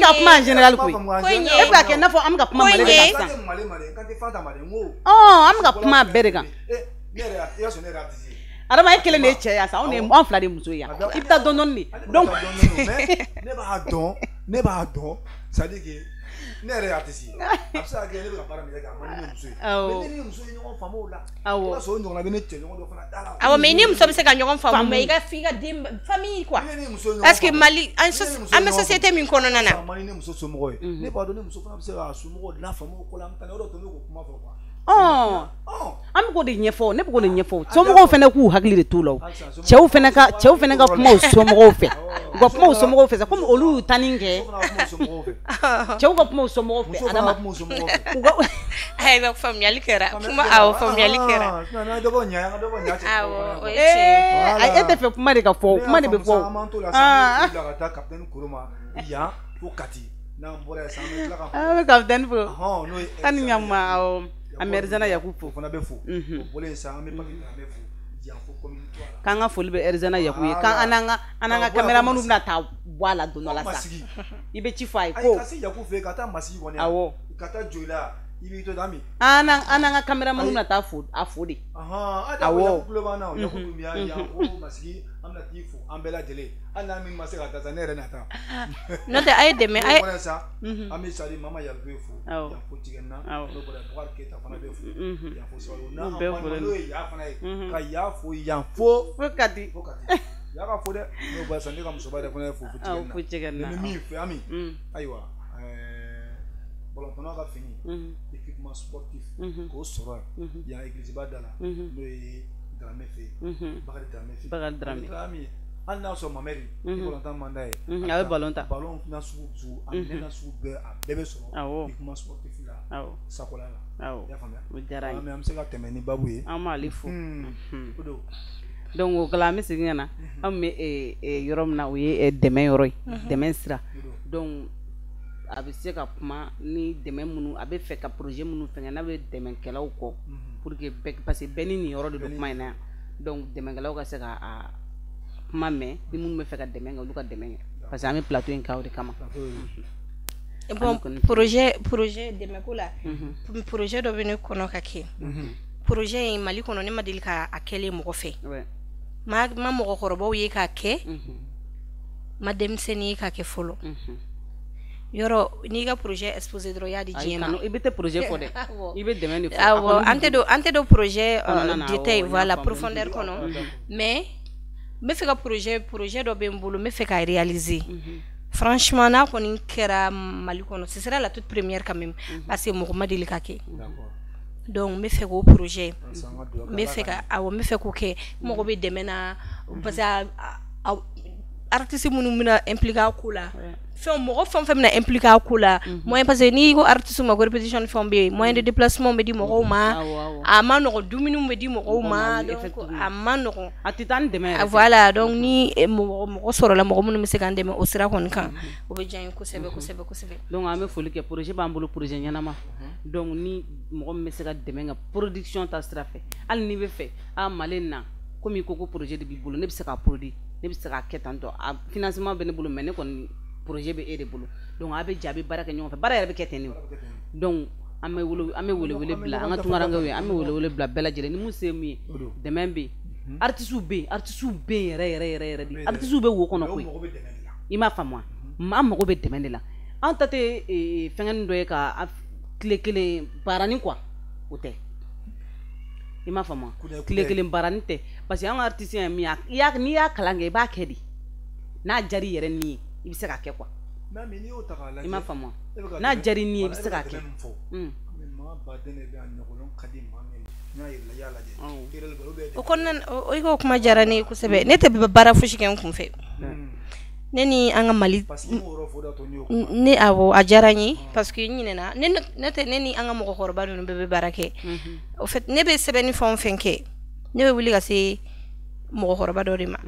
ka kuma en général koyi. E bɛ ka kɛ i n'a fɔ an bɛ ka kuma Mali de kan sisan. An bɛ ka kuma bɛɛ de kan. Adama, e kelen de ye cɛ ye sa, anw fila de ye muso ye yan. I bɛ taa dɔɔni dɔɔni de. Donc ne b'a dɔn, c'est à dire que ne yɛrɛ ye artiste ye. A bɛ se ka kɛ ne bɛ ka baara min kɛ, a man di ne muso ye. Mais ne ni muso ye ɲɔgɔn faamu o la. O b'a sɔrɔ o ɲɔgɔnna bɛ ne cɛ ɲɔgɔn dɔ fana da la. Awɔ, mais ni muso bɛ se ka ɲɔgɔn faamu, mais i ka f'i ka den famille quoi. Parce que Mali, an bɛ société min kɔnɔna na. A man di ne muso somɔgɔw ye. Ne b'a dɔn ne muso fana bɛ se k'a somɔgɔw lafaamu o ko la, an bɛ taa o de to ne k'o kuma fɔ quoi. An bɛ k'o de ɲɛfɔ, ne bɛ k'o de ɲɛfɔ. Somɔgɔw fana k'u hakili de t'u la. Cɛw fana ka kuma u somɔgɔw fɛ. U ka kuma u somɔgɔw fɛ sa, komi olu y'u tanin kɛ. Cɛw ka kuma u somɔgɔw fɛ, Adama. Ayiwa, faamuyali kɛra. Kuma, awɔ, faamuyali kɛra. Awɔ, o ye tiɲɛ ye. E tɛ fɛ kuma de ka fɔ, kuma de bɛ fɔ. An b'an t'o la sa, an bɛ bila ka taa capitaine Koro ma yan fo Kati. N'an bɔra yen sa, an bɛ tila ka. An bɛ capitaine fo. An ni ɲankuma, awɔ. An bɛ Erzana Yaku fo. O fana bɛ fo. O bɔlen sa, an bɛ Papi Dramé fo. Yan fo commune 3 la. K'an ka foli bɛ Erzana Yaku ye. K'an n'an ka caméraman bɛna taa bɔ a la don dɔ la sa. I bɛ ci fɔ a ye ko. Ayi, ka se Yaku fɛ yen, ka taa Masigi kɔni. Awɔ. Ka taa Joyila, i b'i to Dami. An n'an ka caméraman bɛna taa a fo de. Awɔ. Yaku tulo b'an na o. Yaku Dunbiya, yan fo Masigi, an bɛna t'i fo an bɛɛ lajɛlen. Hali n'a min ma se ka taa sa, ne yɛrɛ na taa. N'o tɛ, a ye dɛmɛ. A ye. An bɛ Sadi Mama Yaku fo. Yan fo Tigɛna. N'o bɔra yen, Bukari Keyita fana bɛ fo. Yan fo Sɔrɔ. N'an balima n'o ye Ya fana ye. Ka Ya fo yan fo. Fo Kati. Fo Kati. Ya ka fo dɛ. N'o bɔra sisan, ne ka musoba yɛrɛ fana ye fo fo Tigɛna. Fo Tigɛna. N bɛ min fɛ Ami. Ayiwa. Balontannaw ka fini, équipement sportif, k'o sɔrɔ yan église ba da la, n'o ye Dramé fɛ yen, Bakari Dramé fɛ yen. Bakari Dramé. Ami, hali n'a sɔrɔ Mamɛdi, ni balontan man d'a ye. A bɛ balon ta. Balon na sugu, a minɛn na sugu bɛɛ, a bɛɛ bɛ sɔrɔ équipement sportif la. Sakola la. Awɔ. I y'a faamuya? O diyara an ye. An bɛ se ka tɛmɛ ni babu ye. An b'ale fo. O don. Donc o kɛla, an bɛ segin ka na. An bɛ yɔrɔ min na, o ye dɛmɛ yɔrɔ ye, dɛmɛ sira. Donc a bɛ se ka kuma ni dɛmɛ minnu a bɛ fɛ ka projet minnu fɛngɛ, n'a bɛ dɛmɛkɛlaw kɔ pour que bɛɛ, parce que bɛɛ ni nin yɔrɔ de don kuma in na yan. Donc dɛmɛkɛlaw ka se ka a kuma mɛn, ni minnu bɛ fɛ ka dɛmɛ kɛ, olu ka dɛmɛ kɛ, parce que an bɛ plateau in kan o de kama. Bon, projet dɛmɛko la, projet dɔ bɛ ne kɔnɔ ka kɛ. Projet in Mali kɔnɔ, ne ma deli k'a kɛlen mɔgɔ fɛ. Ma mɔgɔkɔrɔbaw ye k'a kɛ, ma denmisɛnnin ye k'a kɛ fɔlɔ. Yɔrɔ n'i ka projet exposé dɔrɔn, i y'a di diɲɛ ma. I bɛ tɛ projet fɔ dɛ, i bɛ dɛmɛ de fɔ. Awɔ, an tɛ don projet détail, voilà, profondeur kɔnɔ, mais n bɛ fɛ ka projet dɔ bɛ n bolo, n bɛ fɛ k'a réaliser. Franchement, n'a kɔni kɛra Mali kɔnɔ, ce sera la toute première quand même, parce que mɔgɔ ma deli ka kɛ. Donc n bɛ fɛ k'o projet, n bɛ fɛ ka, awɔ, n bɛ fɛ k'o kɛ. N mago bɛ dɛmɛ na, parce que artiste minnu bɛna impliqué a ko la, fɛn mɔgɔ fɛn fɛn bɛna impliqué a ko la, moyen, parce que n'i ko artiste ma ko répétition ni fɛnw bɛ yen, moyen de déplacement bɛ di mɔgɔw ma, a ma nɔgɔn, dumuniw bɛ di mɔgɔw ma, donc a ma nɔgɔn. A tɛ taa ni dɛmɛ yɛrɛ. Voilà, donc ni mɔgɔ sɔrɔla, mɔgɔ minnu bɛ se k'an dɛmɛ o sira kɔni kan, o bɛ diya n ye kosɛbɛ kosɛbɛ kosɛbɛ. Donc an bɛ foli kɛ, projet b'an bolo, projet ɲɛnama. Donc ni mɔgɔ min bɛ se ka dɛmɛ kɛ production ta sira fɛ, hali n'i bɛ fɛ a Mali na, komi i ko ko projet de b'i bolo, ne bɛ se k'a produire, ne bɛ se k'a kɛ tan tɔ, a financement bɛ ne bolo, mais ne kɔni projet bɛ e de bolo. Donc a bɛ jɛ, a bɛ baara kɛ ɲɔgɔn fɛ, baara yɛrɛ bɛ kɛ ten de. Donc an bɛ wele bila an ka tunkarankew ye, an bɛ wele bila bɛɛ lajɛlen, ni mun se ye min ye, dɛmɛ bɛ yen, artistes bɛ yen, artistes bɛ yen yɛrɛ yɛrɛ yɛrɛ yɛrɛ de, artistes bɛ wo kɔnɔ koyi. I m'a faamu wa? An mago bɛ dɛmɛ de la. An ta tɛ fɛngɛnin dɔ ye ka tile kelen baaranin quoi, o tɛ. I m'a faamu wa? Tile kelen baaranin tɛ, parce que an ka artiste ye min ye, n'i y'a kalan kɛ, i b'a kɛ de. N'a diyara i yɛrɛ ni ye, i bɛ se k'a kɛ quoi. I m'a faamu wa? N'a diyara i ni ye, i bɛ se k'a kɛ. O kɔnɔna, i k'o kuma diyara ne ye kosɛbɛ. Ne tɛ baara fosi kɛ n kun fɛ. Ne ni an ka Mali ne awɔ a diyara n ye parce que n ɲinɛna ne tɛ ne ni an ka mɔgɔkɔrɔba ninnu bɛɛ bɛ baara kɛ. Au fait ne bɛ sɛbɛnni fɛn o fɛn kɛ, ne bɛ wuli ka se mɔgɔkɔrɔba dɔ de ma.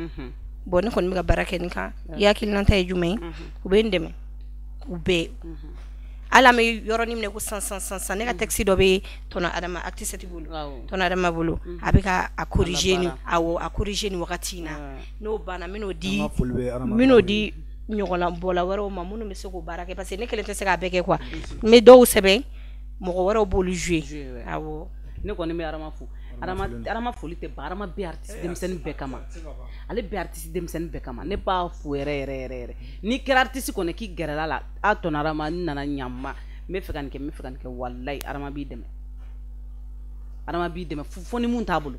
Bon ne kɔni bɛ ka baara kɛ nin kan, i hakilinata ye jumɛn ye? U bɛ n dɛmɛ u bɛɛ. Hali an bɛ yɔrɔnin minɛ ko sisan ne ka texte dɔ bɛ Tɔnɔ Adama acte 7 bolo, Tɔnɔ Adama bolo, a bɛ ka a corriger ni awɔ a corriger nin wagati in na. N'o banna n bɛn'o di n bɛn'o di ɲɔgɔnlabɔla wɛrɛw ma minnu bɛ se k'o baara kɛ parce que ne kelen tɛ se k'a bɛɛ kɛ quoi. N bɛ dɔw sɛbɛn mɔgɔ wɛrɛw b'olu jouer awɔ. Ne kɔni bɛ Adama fo. Adama foli tɛ ban. Adama bɛ artiste denmisɛnnin bɛɛ kama. Ale bɛ artiste denmisɛnnin bɛɛ kama. Ne b'a fo yɛrɛ yɛrɛ yɛrɛ yɛrɛ. N'i kɛra artiste kɔni k'i gɛrɛla la, a tɔnɔ Adama n nana ɲama, n bɛ fɛ ka nin kɛ, n bɛ fɛ ka nin kɛ, walayi Adama b'i dɛmɛ. Adama b'i dɛmɛ fo ni mun t'a bolo.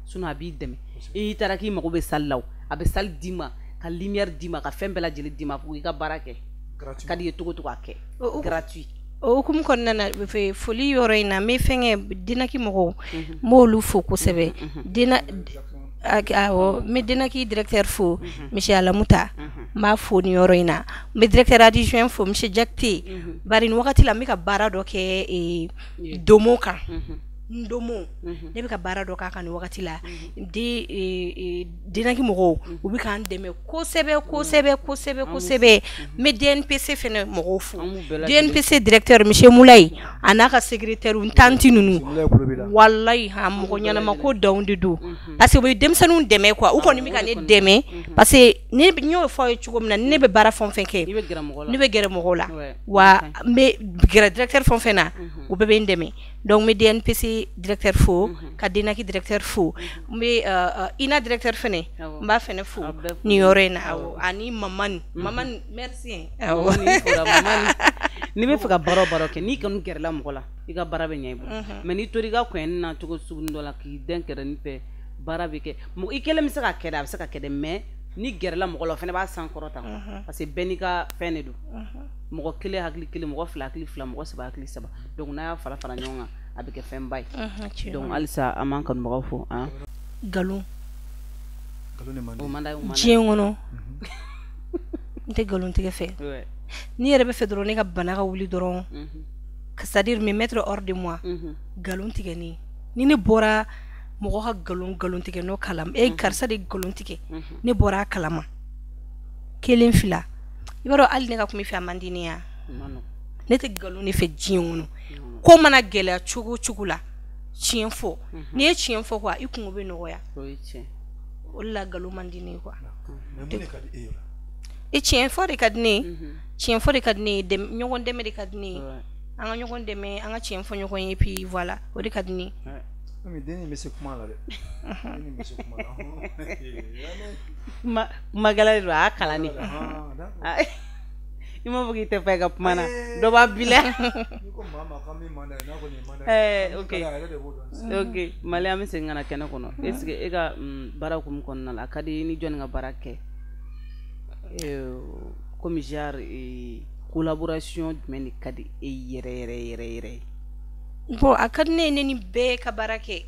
Sinon a b'i dɛmɛ. I taara k'i mago bɛ salle la o, a bɛ salle d'i ma, ka lumière d'i ma, ka fɛn bɛɛ lajɛlen d'i ma pour i ka baara kɛ. Ka di i ye cogo o cogo a kɛ. Gratuit. O hukumu kɔnɔna na foli yɔrɔ in na n bɛ fɛnkɛ Denaki mɔgɔw n b'olu fo kosɛbɛ. Awɔ n bɛ Denaki directeur fo monsieur Alamuta, n b'a fo nin yɔrɔ in na. N bɛ directeur adjoint fo monsieur Jakite, bari nin wagati la n bɛ ka baara dɔ kɛ domo kan. Ndomo ne bɛ ka baara dɔ k'a kan nin wagati la. Denaki mɔgɔw u bɛ k'an dɛmɛ kosɛbɛ kosɛbɛ kosɛbɛ kosɛbɛ. N bɛ DNPC fɛnɛ mɔgɔw fo. DNPC directeur monsieur Mulayi a n'a ka secrétaire n tanti ninnu, walayi a mɔgɔ ɲɛnama ko danw de don parce que u bɛ denmisɛnninw dɛmɛ quoi. U kɔni bɛ ka ne dɛmɛ parce que ne n y'o fɔ aw ye cogo min na, ne bɛ baara fɛn o fɛn kɛ ne bɛ gɛrɛ mɔgɔw la, wa n bɛ gɛrɛ directeur fɛn o fɛn na u bɛɛ bɛ n dɛmɛ. Donc n bɛ DNPC directeur fo, ka Denaki directeur fo, n bɛ INA directeur fɛnɛ n b'a fɛnɛ fo nin yɔrɔ in na. Awɔ ani Mamani, Mamani merci. Awɔ n'i bɛ fɛ ka baara o baara kɛ, n'i kɔni gɛrɛla mɔgɔ la, i ka baara bɛ ɲɛ i bolo. Mais n'i tor'i ka kɔɲɔni na cogo sugu dɔ la k'i den kɛrɛnin fɛ, baara bɛ kɛ i kelen bɛ se ka kɛ dɛ, a bɛ se ka kɛ dɛ, mais n'i gɛrɛla mɔgɔ la o fana b'a sankɔrɔta parce que bɛɛ n'i ka fɛn de don. Mɔgɔ kelen hakili kelen, mɔgɔ fila hakili fila, mɔgɔ saba hakili saba. Donc n'a y'a fara fara ɲɔgɔn kan a bɛ kɛ fɛnba ye. Donc halisa an b'an kanubagaw fo. Nkalon diɲɛ kɔnɔ n tɛ nkalon tigɛ fɛ. N'i yɛrɛ bɛ fɛ dɔrɔn ne ka bana ka wuli dɔrɔn, c'est à dire me mettre hors de moi, nkalon tigɛ ne ni ne bɔra mɔgɔ ka nkalon tigɛ n'o kalama, e karisa de nkalon tigɛ, ne bɔra a kalama kelen fila, i b'a dɔn hali ne ka kuma i fɛ a man di ne ya. Ne tɛ nkalon de fɛ diɲɛ kɔnɔ. Ko mana gɛlɛya cogo o cogo la, tiɲɛ fɔ. N'i ye tiɲɛ fɔ quoi, i kungo bɛ nɔgɔya. O de la nkalon man di ne ye quoi. E tiɲɛ fɔ de ka di ne ye, tiɲɛ fɔ de ka di ne ye, ɲɔgɔn dɛmɛ de ka di ne ye. An ka ɲɔgɔn dɛmɛ, an ka tiɲɛ fɔ ɲɔgɔn ye, puis voilà, o de ka di ne ye. Mais denni bɛ se kuma la dɛ. Denni bɛ se kuma la. Kuma gɛlɛn de don, a y'a kalan de. I m'a fɔ k'i tɛ fɛ ka kuma na, dɔ b'a bila. N'i ko maa ma k'an min man d'a ye, n'a ko nin man d'a ye. Ok. Ok, Mali an bɛ segin ka na kɛnɛ kɔnɔ. Est ce que e ka baara hukumu kɔnɔna la, a ka di ni jɔnni ka baara kɛ? Comme genre collaboration jumɛn de ka di e yɛrɛ yɛrɛ yɛrɛ yɛrɛ ye? Bon a ka di ne ye ne ni bɛɛ ka baara kɛ.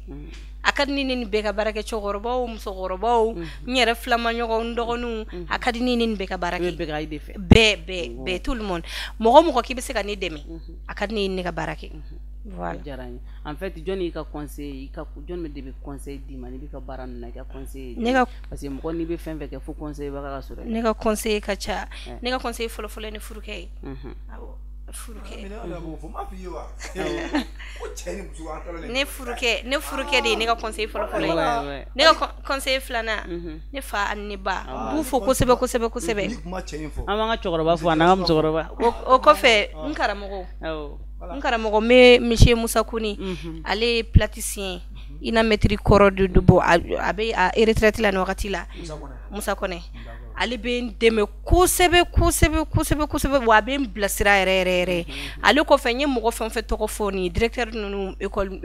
A ka di ne ni bɛɛ ka baara kɛ, cɛkɔrɔbaw, musokɔrɔbaw, n yɛrɛ filamaɲɔgɔnw, n dɔgɔninw, a ka di ne ni bɛɛ ka baara kɛ. Bɛɛ ka de fɛ. Bɛɛ bɛɛ bɛɛ, tout le monde. Mɔgɔ mɔgɔ k'i bɛ se ka ne dɛmɛ, a ka di ne ye ne ka baara kɛ. Voilà. Diyara n ye. En fait jɔnni y'i ka conseil, i ka jɔnni de bɛ conseil d'i ma n'i bɛ ka baara ninnu na, i ka conseil? Ne ka parce que mɔgɔ n'i bɛ fɛn fɛn kɛ fo conseil baga ka sɔrɔ. Ne ka conseil ka ca. Ne ka conseil fɔlɔ fɔlɔ ye ne furukɛ ye. Awɔ. Furukɛ. Ne furukɛ de ye ne ka conseil fɔlɔ fɔlɔ ye. Ne ka conseil filanan, ne fa ani ne ba, n b'u fo kosɛbɛ kosɛbɛ kosɛbɛ. An b'an ka cɛkɔrɔba fo ani an ka musokɔrɔba. O kɔfɛ n karamɔgɔ. N karamɔgɔ n bɛ monsieur Musa Kone, ale ye praticien, INA maître kɔrɔ de don, bon a bɛ a retraite la nin wagati la. Musa Kone. Ale bɛ n dɛmɛ kosɛbɛ kosɛbɛ kosɛbɛ kosɛbɛ, wa a bɛ n bilasira yɛrɛ yɛrɛ yɛrɛ. Ale kɔfɛ n ye mɔgɔ fɛn fɛn tɔgɔ fɔ nin directeur ninnu école,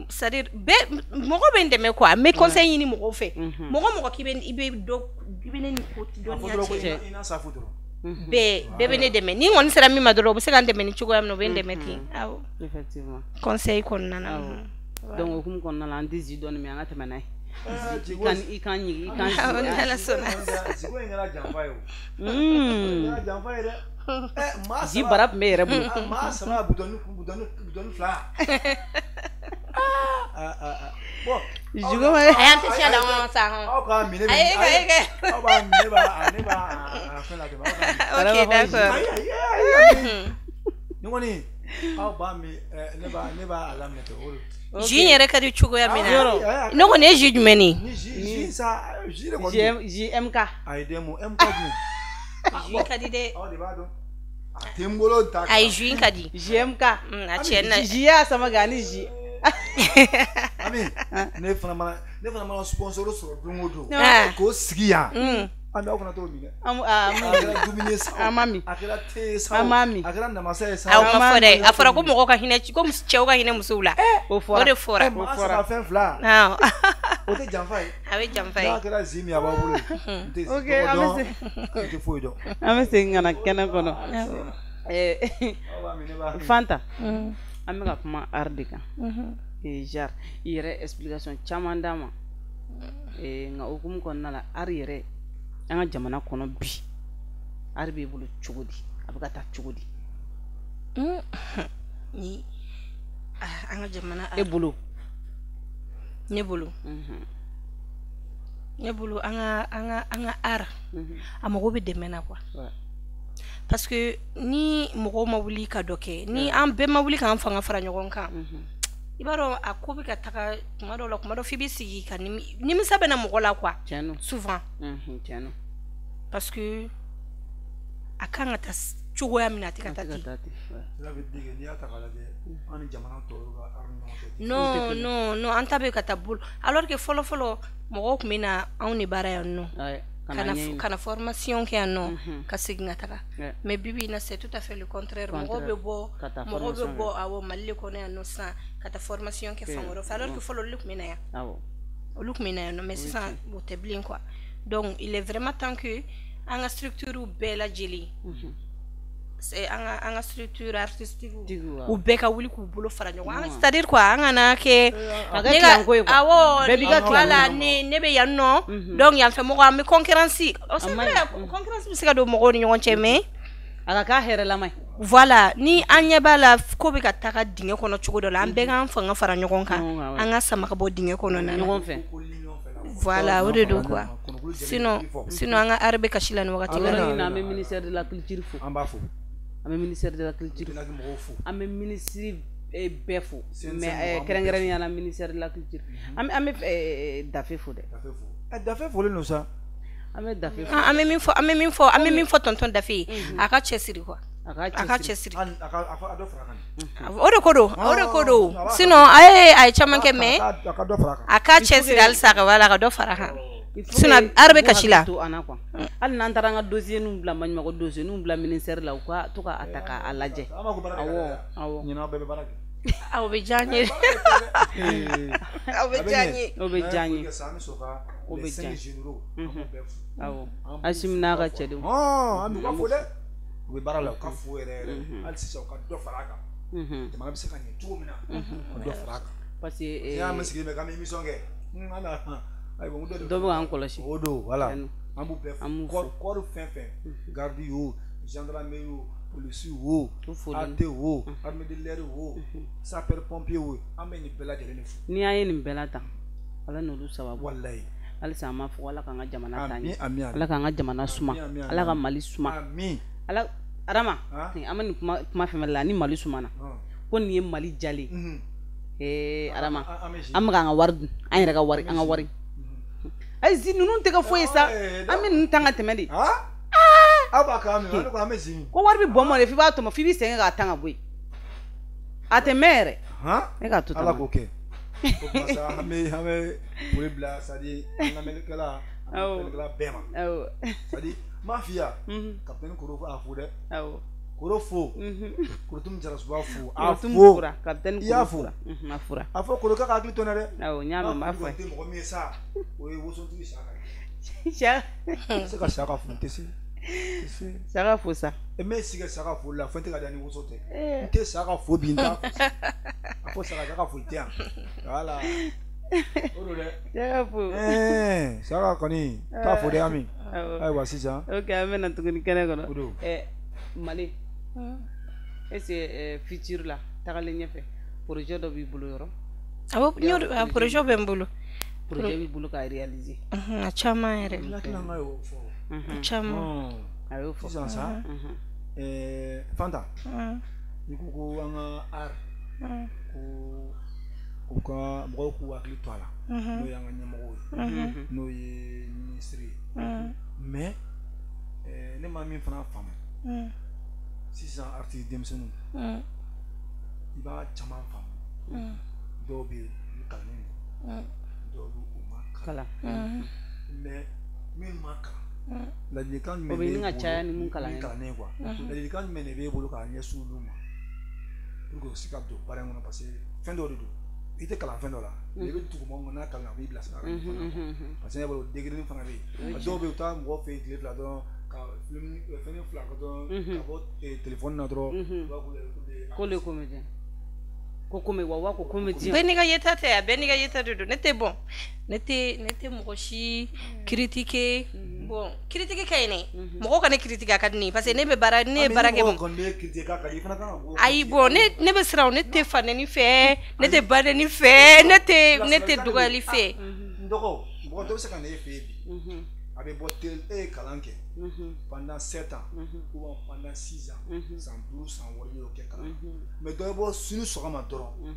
c'est à dire bɛɛ mɔgɔ bɛ n dɛmɛ quoi, n bɛ conseil ɲini mɔgɔw fɛ. Mɔgɔ mɔgɔ k'i bɛ i bɛ dɔ i bɛ ne ni ko dɔnniya cɛ. Bɛɛ bɛɛ bɛ ne dɛmɛ, ni n kɔni sera min ma dɔrɔn u bɛ se ka n dɛmɛ ni cogoya min na, u bɛ n dɛmɛ ten. Awɔ. Effectivement. Conseil kɔnɔna na. Donc o hukumu kɔnɔna la, an tɛ zi dɔɔni mais an ka tɛmɛ n'a ye. I kan ɲigi, i kan Ala sɔnna. Zigo in kɛra janfa ye o. Kɛra janfa ye dɛ. Maa Zi bara tun bɛ yɛrɛ bolo. Maa saba bidɔnni 2. Bon. Zigo ma. A y'an tɛ siya la ɲɔgɔn sa. Aw k'a minɛ. Ayi, e Aw b'a minɛ b'a ne b'a a fɛn la tɛmɛ. Ok, d'accord. Ayi. Ni kɔni aw b'a min, ne b'a a laminɛ ten o de. Jus in yɛrɛ ka di cogoya min na. Ne kɔni ye jus jumɛn ni? Ni jus sa, jus de kɔni. Jus MK. Ayi den mun MK jumɛn? Jus ka di dɛ. Aw de b'a dɔn. A tɛ n bolo ta. Ayi, jus in ka di. Jus MK. A tiɲɛ na. Jus y'a sama kɛ ani jus. Ami, ne fana mana sponsor sɔrɔ don o don. K'o sigi yan. Ami, aw fana t'o min dɛ. A kɛra dumuni ye sa o. An ma min. A kɛra te ye sa o. An ma min. A kɛra namasa ye sa o. o Ma fɔ dɛ. A fɔra ko mɔgɔw ka hinɛ, ko cɛw ka hinɛ musow la. O fɔra. O de fɔra. Maa saba fɛn 2. O tɛ janfa ye. A bɛ janfa ye. N'a kɛra zi min a b'aw bolo. N tɛ zi tɔgɔ dɔn. N tɛ foyi dɔn. An bɛ segin ka na kɛnɛ kɔnɔ. Fanta, an bɛ ka kuma art de kan. Genre i yɛrɛ explication caman d'a ma. Nka hukumu kɔnɔna la, art yɛrɛ an ka jamana kɔnɔ bi, art b'e bolo cogo di? A bɛ ka taa cogo di? Ni an ka jamana e bolo. Ne bolo. Ne bolo an ka art a mago bɛ dɛmɛ na quoi. Parce que ni mɔgɔw ma wuli ka dɔ kɛ, ni an bɛɛ ma wuli k'an fanga fara ɲɔgɔn kan, i b'a dɔn a ko bɛ ka taga tuma dɔw la, tuma dɔ f'i bɛ sigi ka nimisa bɛ na mɔgɔ la quoi. Souvent. Tiɲɛ. Parce que a kan ka taa cogoya min na, a tɛ ka taa ten. Cela veut dire que n'i y'a ta k'a lajɛ, an ni jamana tɔw ka art ni ɲɔgɔn cɛ. Non, non, non, an ta bɛ ka taa bolo. Alors que fɔlɔ fɔlɔ mɔgɔw tun bɛ na anw de baara yan nɔ. Ka na formation kɛ yan nɔ, ka segin ka taga. Mais bi bi in na, c'est tout à fait le contraire. Mɔgɔw bɛ bɔ awɔ Mali de kɔnɔ yan nɔ sisan ka taa formation kɛ fan wɛrɛ fɛ, alors que fɔlɔ olu tun bɛ na yan. Olu tun bɛ na yan nɔ, mais sisan o tɛ bilen quoi. Donc il est vraiment temps que an ka structure bɛɛ lajɛlen, c'est an ka structure artistique u bɛɛ ka wuli k'u bolo fara ɲɔgɔn kan. C'est à dire quoi, an kana kɛ ne ka awɔ voilà, ne bɛ yan nɔ, donc yan fɛ mɔgɔ an bɛ concurrence. C'est vrai, concurrence bɛ se ka don mɔgɔw ni ɲɔgɔn cɛ, mais a ka k'a hɛrɛlama ye. Voilà, ni an ɲɛ b'a la ko bɛ ka taga dingɛ kɔnɔ cogo dɔ la, an bɛɛ k'an fanga fara ɲɔgɔn kan, an ka sama ka bɔ dingɛ kɔnɔ na ɲɔgɔn fɛ. Voilà, o de don quoi. Sinon an ka art bɛ kasi la nin wagati la. An bɛ ministère de la culture fo. An b'a fo. An bɛ ministère de la culture fo. An bɛ ministre bɛɛ fo, mais kɛrɛnkɛrɛnnenya la ministère de la culture. An bɛ Dafe fo dɛ. Dafe fo. Dafe folen don sa. An bɛ Dafe fo. An bɛ min fɔ tonton Dafe ye, a ka cɛsiri quoi. A ka cɛsiri. A ka dɔ fara kan. O de ko don. Sinon a ye caman kɛ, mais a ka dɔ fara kan. A ka cɛsiri halisa ka voilà ka dɔ fara kan. Sinon art bɛ kasi la. Hali n'an taara an ka dossier ninnu bila maɲumanko dossier ninnu bila ministère la, u ka to k'a ta k'a lajɛ. Awɔ. Ɲinan aw bɛɛ bɛ baara kɛ. Aw bɛ diya n ye. Aw bɛ diya n ye. O bɛ diya n ye. O bɛ diya n ye. Awɔ. Asimi n'a ka cɛdenw. An b'u ka fo dɛ. U bɛ baara la, u ka fo yɛrɛ yɛrɛ. Hali sisan u ka dɔ fara a kan. Jamana bɛ se ka ɲɛ cogo min na, u ka dɔ fara a kan. Parce que n'i y'a mɛn sigilen bɛ k'an bɛ émission kɛ, dɔ bɛ k'an kɔlɔsi. O don, voilà. An b'u bɛɛ fo. Kɔɔri fɛn fɛn, garde o, gendarmerie o, polisi o, AT o, armée de l'air o, sapeur pompier o, an bɛ nin bɛɛ lajɛlen de fo. N'i y'a ye nin bɛɛ la tan, Ala n'olu sababu. Walayi. Halisa an b'a fɔ Ala k'an ka jamana taa ɲɛ. Ala k'an ka jamana suma. Ala ka Mali suma. Ala Adama, an bɛ nin kuma fɛn fɛn la ni Mali sumana, ko nin ye Mali jalen. Adama, an bɛ k'an ka wari dun, an yɛrɛ ka wari, an ka wari. Ayi, zi ninnu tɛ kɛ foyi ye sa, an bɛ ninnu tan ka tɛmɛ de. Aw b'a k'an minɛ, ne ko an bɛ zi. Ko wari bɛ bɔn mɔ de, f'i b'a tɔmɔ, f'i b'i sɛgɛn k'a tan ka bɔ yen. A tɛ mɛn yɛrɛ. Ne k'a to tan. Ala k'o kɛ. O tuma sa, an bɛ foli bila c'est à dire an lamɛnnikɛla, an lamɛnnikɛla bɛɛ ma. C'est à dire n b'a f'i ye, capitaine Koro a fo dɛ. Koro fo. Korotumu Jarasuba fo. A fo. Capitaine I y'a fo. A fura. A fɔ Koro k'a ka hakili to n na dɛ. Awɔ, n y'a mɛn, n b'a fɔ. Tɛ mɔgɔ min ye sa, o ye wosontigi Saka ye. Saka. N tɛ se ka Saka fo, n tɛ se. Saka fo sa. N bɛ sigi Saka foli la, fɛn tɛ ka diya ni woso tɛ. N tɛ Saka fo bi, n t'a fo. A fɔ Saka, Saka foli tɛ yan. Voilà. O don dɛ. Saka fo. Saka kɔni t'a fɔ dɛ Ami. Ayiwa sisan. Ok, an bɛ na tuguni kɛnɛ kɔnɔ. Mali. Est-ce que futur la tagalen ɲɛfɛ projet dɔ b'i bolo yɔrɔ? Awɔ, projet bɛ n bolo. Projet b'i bolo k'a réaliser. A caman yɛrɛ. N hakili la n y'o fɔ. A caman. A y'o fɔ. Sisan sa. Fanta. N'i ko ko an ka art. Ko u ka mɔgɔw k'u hakili to a la. N'o y'an ka ɲɛmɔgɔw ye. N'o ye minisiri ye. Mais ne ma min fana faamu. Sisan artiste denmisɛnninw. I b'a caman faamu. Dɔw bɛ yen olu kalannen don. Dɔw bɛ u ma kalan. Mais min ma kalan. Ladilikan jumɛn b'e bolo? O bɛ ɲini ka caya ni mun kalannen quoi. Ladilikan jumɛn de b'e bolo k'a ɲɛsin olu ma? Pour que u se ka don baara in kɔnɔ parce que fɛn dɔw de don. I tɛ kalan fɛn dɔ la. I bɛ tugu mɔgɔ min n'a kalan a b'i bilasira. Parce que ne bolo degré fana bɛ yen. Dɔw bɛ yen u taa mɔgɔ fɛ yen tile fila dɔrɔn ka fɛn fila kɛ dɔrɔn ka bɔ téléphone na dɔrɔn. U b'a fɔ ko le comédien. Ko komi wa ko comédien. Bɛɛ n'i ka yeta tɛ a bɛɛ n'i ka yeta de don. Ne tɛ bon ne tɛ mɔgɔ si critiquer. Bon critique ka ɲi dɛ. Mɔgɔ ka ne critiquer a ka di ne ye parce que ne bɛ baara ne ye baara kɛ. Ayi bon ne bɛ siran ne tɛ fa nɛni fɛ ne tɛ ba nɛni fɛ ne tɛ dɔgɔyali fɛ. N dɔgɔ mɔgɔ dɔ bɛ se ka na e fɛ yen bi. A bɛ bɔ e ye kalan kɛ pendant 7 ans ou bien pendant 6 ans san 5 san 6 i y'o kɛ kalan mais dɔ bɛ bɔ sini sɔgɔma dɔrɔn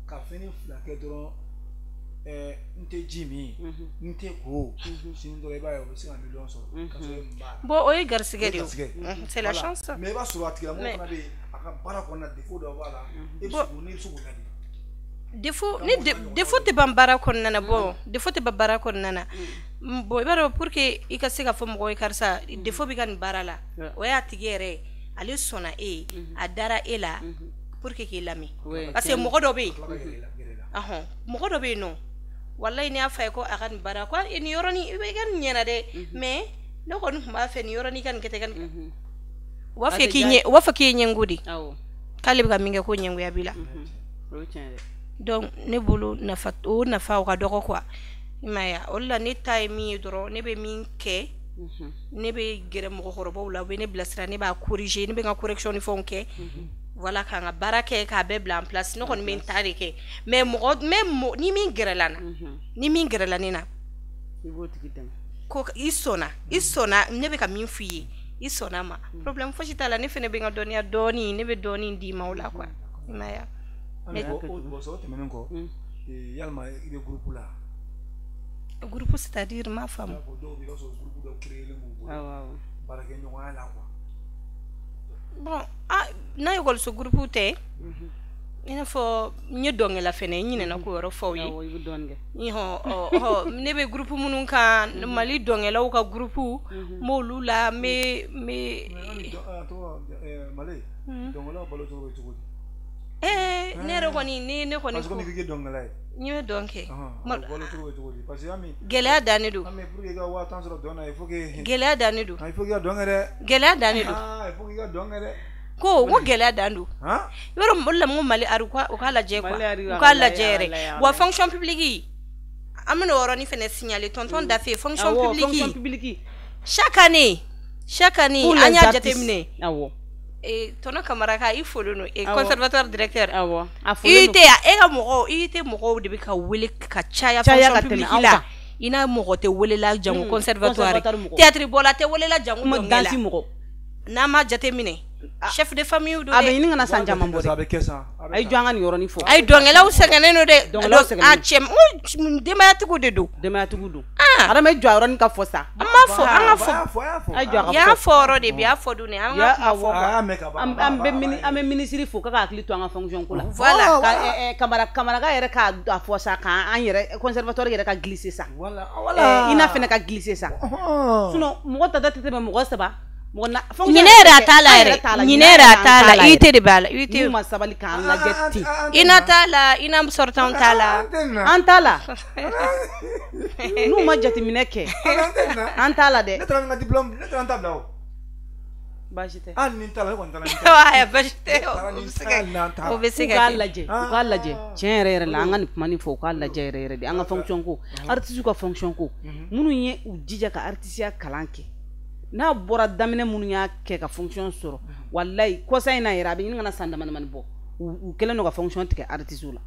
ka fɛnnin fila kɛ dɔrɔn n tɛ ji min n tɛ ko sini dɔrɔn i b'a ye o bɛ se ka miliyɔn sɔrɔ ka sɔrɔ e mun b'a la. Bon o ye garisɛgɛ de ye c'est la chance. Mais i b'a sɔrɔ a tigilamɔgɔ fana bɛ yen a ka baara kɔnɔna défaut dɔ b'a la e bɛ se k'o ladi. Défaut ni défaut tɛ ban baara kɔnɔna na bon défaut tɛ ban baara kɔnɔna na bon i b'a dɔn pour que i ka se ka fɔ mɔgɔ ye karisa défaut bɛ ka nin baara la o y'a tigi yɛrɛ ye ale sɔnna e ye a dara e la pour que k'i lamɛn parce que mɔgɔ dɔ bɛ yen mɔgɔ dɔ bɛ yen nɔ walayi n'i y'a fɔ a ye ko a ka nin baara ko nin yɔrɔnin i ka nin ɲɛna dɛ mais ne kɔni tun b'a fɛ nin yɔrɔnin i ka nin kɛ ten ka nin u b'a fɔ k'i ɲɛ u b'a fɔ k'i ye ɲɛngo de k'ale bɛ ka min kɛ ko ɲɛngoya b'i la. Donc ne bolo nafa o nafa o ka dɔgɔ quoi i m'a ye o de la ne ta ye min ye dɔrɔn ne bɛ min kɛ ne bɛ gɛrɛ mɔgɔkɔrɔbaw la u bɛ ne bilasira ne b'a corriger ne bɛ n ka correction ni fɛnw kɛ voilà ka n ka baara kɛ k'a bɛɛ bila en place ne kɔni bɛ n ta de kɛ mais mɔgɔ ni min gɛrɛla n na ni min gɛrɛla ne na i b'o tigi dɛmɛ ko i sɔnna ne bɛ ka min f'i ye i sɔnna ma problème fosi t'a la ne fana bɛ n ka dɔnniya dɔɔni ne bɛ dɔɔni d'i ma o la quoi i m'a ye. Mais o tɛmɛnen kɔ yalima i bɛ groupe la. Groupe c'est-à-dire m'a faamu. Dɔw bɛ yen i b'a sɔrɔ groupe dɔ créé len b'u bolo. Baarakɛɲɔgɔnya la quoi. Bon n'a ekɔliso groupe tɛ i n'a fɔ n ye dɔnkɛla fɛnɛ n ɲinɛna k'o yɔrɔ fɔ aw ye. Awɔ i bɛ dɔɔnin kɛ. Ne bɛ groupe minnu kan Mali dɔnkɛlaw ka groupe n b'olu la n bɛ. Mali dɔnkɛlaw balo cogo bɛ cogo di. Ne yɛrɛ kɔni ne kɔni parce que komi k'i ye dɔnkɛla ye. N ye dɔn kɛ. Balo cogo bɛ cogo di parce que Ami. Gɛlɛya dannen don. Ami pour que i ka 10,000 sɔrɔ dɔn na il faut que. Gɛlɛya dannen don. Il faut que i ka dɔn kɛ dɛ. Gɛlɛya dannen don. Il faut que i ka dɔn kɛ dɛ. Ko n ko gɛlɛya dan don. I b'a dɔn o de la n ko Mali art u k'a lajɛ quoi u k'a lajɛ yɛrɛ wa fonction publique an bɛna o yɔrɔnin fana signaler tonton Dafe fonction publique chaque année an y'a jateminɛ. Awɔ. Tɔnɔ Kamara ka i folo no conservatoire directeur awɔ i tɛ e ka mɔgɔw i tɛ mɔgɔw de bɛ ka wele ka caya fonction publique la i n'a mɔgɔ tɛ welela jango conservatoire théâtre bɔla tɛ welela jango dɔnkɛla mɔgɔ n'a ma jateminɛ chef de famille don dɛ a bɛ ɲini ka na san caman bɔ dɛ a bɛ kɛ sa a ye jɔ an ka nin yɔrɔnin fɔ a ye dɔnkɛlaw sɛgɛnnen don dɛ a cɛ denbayatigiw de don denbayatigiw don adama jɔ a yɔrɔnin ka fɔ sa an b'a fɔ an ka fɔ a jɔ a ka fɔ y'a fɔ yɔrɔ de bi a fɔ dun an ka kuma fɔ an bɛ minisiri fo k'a hakili to an ka fonction ko la voilà Kamara yɛrɛ k'a fɔ sa k'an yɛrɛ conservatoire yɛrɛ ka glisser sa voilà INA fana ka glisser sa sinon mɔgɔ tata tɛ tɛmɛ mɔgɔ saba ɲinɛ yɛrɛ a t'a la yɛrɛ ɲinɛ yɛrɛ a t'a la IT de b'a la IT n'u ma sabali k'an lajɛ ten INA t'a la INA sortant t'a la an t'a la n'u ma jateminɛ kɛ an t'a la dɛ ne taara n ka diplôme ne taara n ta bila o Baasi tɛ. Hali ni n taara, ne kɔni taara ni n ta ye. Baasi tɛ, o bɛ se ka kɛ. U k'a lajɛ, u k'a lajɛ tiɲɛ yɛrɛ yɛrɛ la, an ka nin kuma nin fɔ, u k'a lajɛ yɛrɛ yɛrɛ de, an ka fonction ko, artiste ka fonction ko, minnu ye u jija ka artisiya kalan kɛ, n'a bɔra daminɛ minnu y'a kɛ ka fonction sɔrɔ, walayi kɔsa in na yɛrɛ a bɛ ɲini ka na san dama damani bɔ, u kɛlen don ka fonction tigɛ artiste la.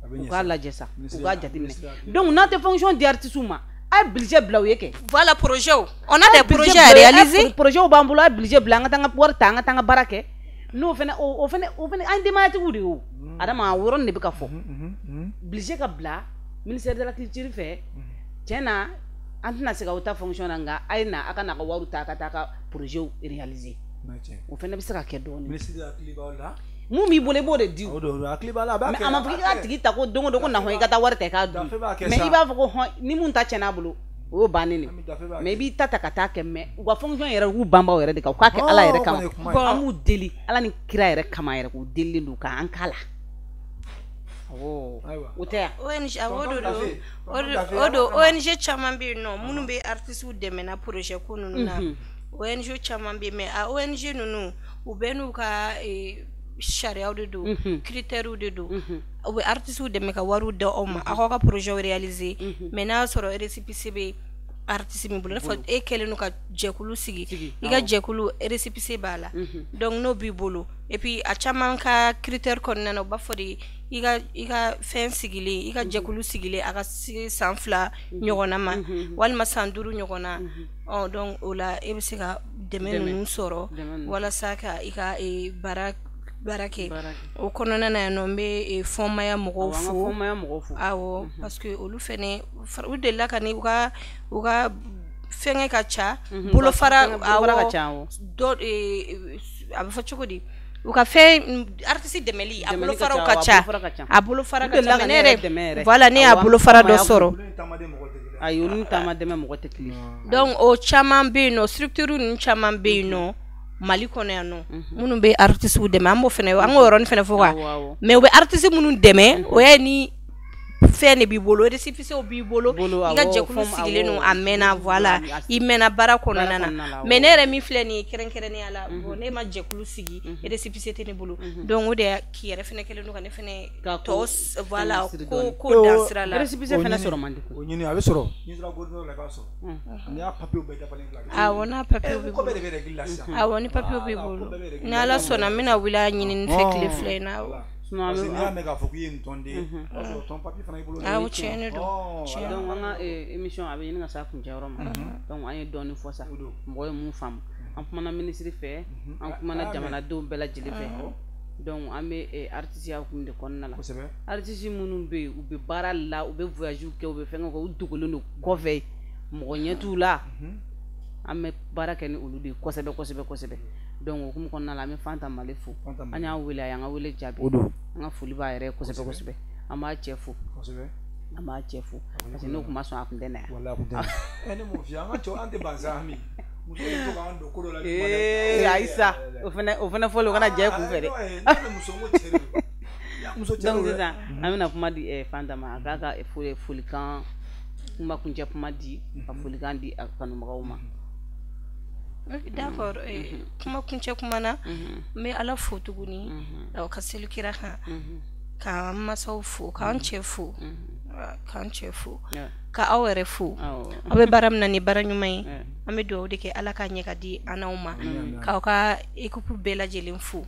U k'a lajɛ sa, u k'a jateminɛ. Donc n'a tɛ fonction di artiste ma, a ye budget bila u ye kɛ. Voilà, projet. On a des projets à réaliser. Projet b'an bolo, a ye budget bila, an ka taa an ka wari ta, an ka taa an ka baara kɛ. N'o fɛnɛ, o fɛnɛ, o fɛnɛ, an denbayatigiw de ye o. Adama, o yɔrɔnin de bɛ ka fɔ. Budget ka bila ministère de la culture fɛ. Tiɲɛ na, an tɛna se k'aw ta fonction na, nka a ye na, a ka n'a ka wariw ta, a ka taa a ka projet réaliser. O fɛnɛ bɛ se ka kɛ dɔɔnin. Ministre hakili b'aw la. Mun b'i bolo, i b'o de di. O don, hakili b'a la, a b'a kɛ. Mais a ma fɔ k'i k'a tigi ta ko don o don ko na hɔn i ka taa wari ta i k'a dun. Mais i b'a fɔ ko hɔn ni mun ta tiɲɛna a bolo, o y'o bannen de. Mais i b'i ta ta ka taa kɛ, mais u ka fonction yɛrɛ, u k'u banba o yɛrɛ de kan, u k'a kɛ Ala yɛrɛ kama. An b'u deli Ala ni kira yɛrɛ kama yɛrɛ, k'u delilen don k'an k'a la. Awɔ, o tɛ yan. ONG, awɔ, o don, ONG caman bɛ yen nɔ minnu bɛ artistes dɛmɛ na projet ko ninnu na. ONG caman bɛ yen, mais a ONG ninnu, u bɛɛ n'u ka sariyaw de don, critères de don. U bɛ artistes dɛmɛ ka wariw di aw ma, aw ka projet réaliser. Mais n'a y'a sɔrɔ récépissé bɛ artiste min bolo, n'a fɔ e kɛlen don ka jɛkulu sigi, i ka jɛkulu récépissé b'a la, donc n'o b'i bolo, et puis a caman ka critère kɔnɔna na, u b'a fɔ de i ka fɛn sigilen, i ka jɛkulu sigilen, a ka se san 2 ɲɔgɔnna ma, walima san 5 ɲɔgɔnna. Ɔ donc o la e bɛ se ka dɛmɛ ninnu sɔrɔ walasa ka i ka baara kɛ. O kɔnɔna na yan nɔ, n bɛ fɔnmaya mɔgɔw fo. Awɔ, parce que olu fɛnɛ, u delila ka ni u ka fɛngɛ ka ca, bolofara, awɔ, dɔ a bɛ fɔ cogo di, u ka fɛn artiste dɛmɛli, a bolofaraw ka ca, a bolofara ka ca. Mais ne yɛrɛ, voilà, ne y'a bolofara dɔ sɔrɔ. Ayi, olu taama dɛmɛ mɔgɔ tɛ kelen. Donc o caman bɛ yen nɔ, structure ninnu caman bɛ yen nɔ Mali kɔnɔ yan nɔ, minnu bɛ artistes dɛmɛ, an b'o fɛnɛ, an k'o yɔrɔnin fɛnɛ fɔ quoi. Mais u bɛ artistes minnu dɛmɛ, o ye ni fɛn de b'i bolo, récépissé b'i bolo, i ka jɛkulu sigilen don, a mɛnna, voilà, i mɛnna baara kɔnɔna na. Mais ne yɛrɛ min filɛ nin ye kɛrɛnkɛrɛnnenya la, bon, ne ma jɛkulu sigi, récépissé tɛ ne bolo, donc o de y'a k'i yɛrɛ fɛnɛ kɛlen don ka ne fɛnɛ tɔ, voilà, ko dan sira la. Récépissé fɛnɛ sɔrɔ man di. O ɲini, a bɛ sɔrɔ, n'i sera gouverneur la, i b'a sɔrɔ. N'i y'a papier bɛɛ dafalen bila. Awɔ, n'a papier b'i bolo. Ko bɛɛ de bɛ règle la sisan. Awɔ, ni papier b'i bolo. Ni Ala sɔnna, n bɛna wuli a ɲinini fɛ tile 2 in na. Parce que n'i y'a mɛn k'a fɔ k'i ye nin tɔnden ye, o b'a sɔrɔ tɔn papier fana b'i bolo. Awɔ, tiɲɛ de don. Donc an ka émission a bɛ ɲini ka s'a kuncɛyɔrɔ ma. Donc an ye dɔɔnin fɔ sa, mɔgɔ ye mun faamu. An kumana ministre fɛ, an kumana jamanadenw bɛɛ lajɛlen fɛ. Donc an bɛ artisiya hukumu de kɔnɔna la. Artiste minnu bɛ yen, u bɛ baara la, u bɛ voyage kɛ, u bɛ fɛnkɛw kɛ, u dogolen don kɔfɛ, mɔgɔ ɲɛ t'u la. An bɛ baara kɛ ni olu de ye kosɛbɛ kosɛbɛ kosɛbɛ. Donc o hukumu kɔnɔna la, an bɛ Fanta Male fo. An y'a wele, a y'an ka wele jaabi. An ka foli b'a yɛrɛ ye kosɛbɛ kosɛbɛ. An b'a cɛ fo. An b'a cɛ fo. Parce que n'o kun ma sɔn, a kun tɛ na yan. Walahi a kun tɛ na. Ne m'o f'i ye, an ka cɛw, an tɛ ban sa Ami. Muso de to k'an don ko dɔ la. Ee ayi sa, o fɛnɛ fɔlen, o kana ja i kun fɛ dɛ. Ne muso, n ko cɛ de don. Muso cɛ de don. Donc sisan, an bɛna kuma di Fanta ma, a k'a ka folikan, kuma kuncɛ kuma di, ka folikan di a kanubagaw ma. D'accord, kuma kuncɛ kuma na, n bɛ Ala fo tuguni, ka seli kira kan, k'an masaw fo, k'an cɛ fo, k'an cɛ fo, ka aw yɛrɛ fo. Aw bɛ baara min na, ni baara ɲuman ye, an bɛ dugawu de kɛ Ala k'a ɲɛ ka di an n'aw ma, k'aw ka équipe bɛɛ lajɛlen fo.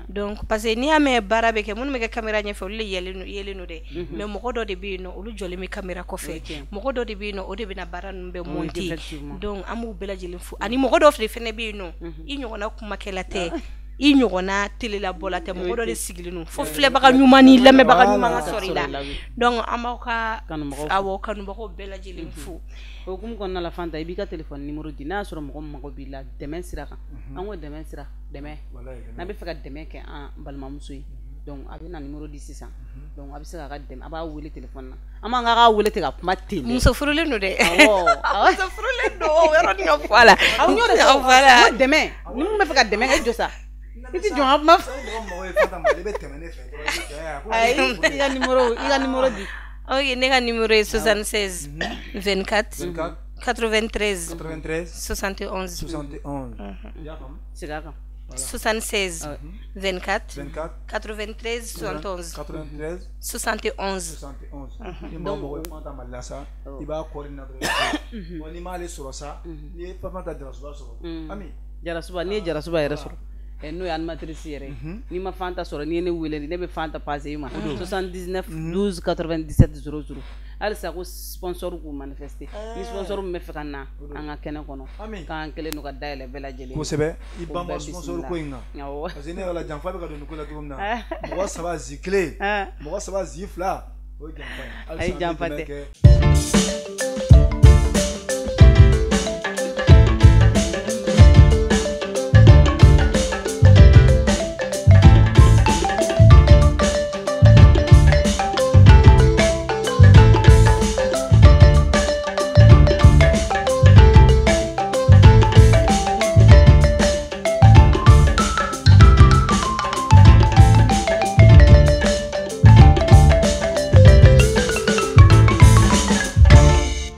Donc parce que n'i y'a mɛn baara bɛ kɛ, minnu bɛ kɛ caméra ɲɛfɛ, olu de yelen don dɛ, mais mɔgɔ dɔ de bɛ yen nɔ, olu jɔlen bɛ caméra kɔfɛ, mɔgɔ dɔ de bɛ yen nɔ, o de bɛna baara ninnu bɛɛ monter. Donc an b'u bɛɛ lajɛlen fo. Ani mɔgɔ dɔ fɛnɛ bɛ yen nɔ, i ɲɔgɔnna kumakɛla tɛ, i ɲɔgɔnna telelabɔla tɛ, mɔgɔ dɔ de sigilen don fo filɛbaga ɲuman ni lamɛnbaga ɲuman ka sɔrɔ i la. Donc an b'aw ka, awɔ, kanubagaw bɛɛ lajɛlen fo. O hukumu kɔnɔna la, Fanta, i b'i ka téléphone numéro di, n'a y'a sɔrɔ mɔgɔ min mago b'i la dɛmɛ sira kan. An ko dɛmɛ sira, dɛmɛ, n'a bɛ fɛ ka dɛmɛ kɛ an balimamuso ye, donc a bɛ na numéro di sisan. Donc a bɛ se k'a ka dɛmɛ, a b'a wele téléphone na. An b'an k'a wele ten ka kuma ten. Muso furulen don dɛ. Awɔ, muso furulen don, o yɔrɔnin ka fɔ a la. Awɔ, n y'o de fɔ. Voilà. N ko dɛmɛ, ni mun bɛ fɛ ka dɛmɛ kɛ, i jɔ sa. I ti jɔ an ka kuma. Mɔgɔ mɔgɔ ye Fanta Male, i bɛ tɛmɛ ne fɛ dɔrɔn, i bɛ cɛ. Ayi, i ka numéro di. Ok, ne ka numéro ye 76 24 93 93 71. 71. I y'a faamu? Segin a kan. 76 24 24 93 71. 93 71. 71. Ni maa o mɔgɔ ye Fanta Mali la sa, i b'a kɔri na dɔrɔn. Wa n'i m'ale sɔrɔ sa, n'i ye Fanta Jarasuba sɔrɔ, Ami. Jarasuba, n'i ye Jarasuba yɛrɛ sɔrɔ, n'o ye animatrice yɛrɛ ye, n'i ma Fanta sɔrɔ, n'i ye ne wele, ne bɛ Fanta passer i ma 79 12 97 00. Halisa ko sponsor k'u manifester, ni sponsor min bɛ fɛ ka na an ka kɛnɛ kɔnɔ, Ami. K'an kɛlen don ka dayɛlɛ bɛɛ lajɛlen ye. Kosɛbɛ, i Ko banba bɛɛ sponsor bisimila. ko in kan. Parce que ne yɛrɛ la, janfa bɛ ka don nin ko la cogo min na, mɔgɔ saba zi kelen, mɔgɔ saba zi fila, o ye janfa ye. Ayi, Halisa an bɛ janfa dɛmɛ tɛ. kɛ.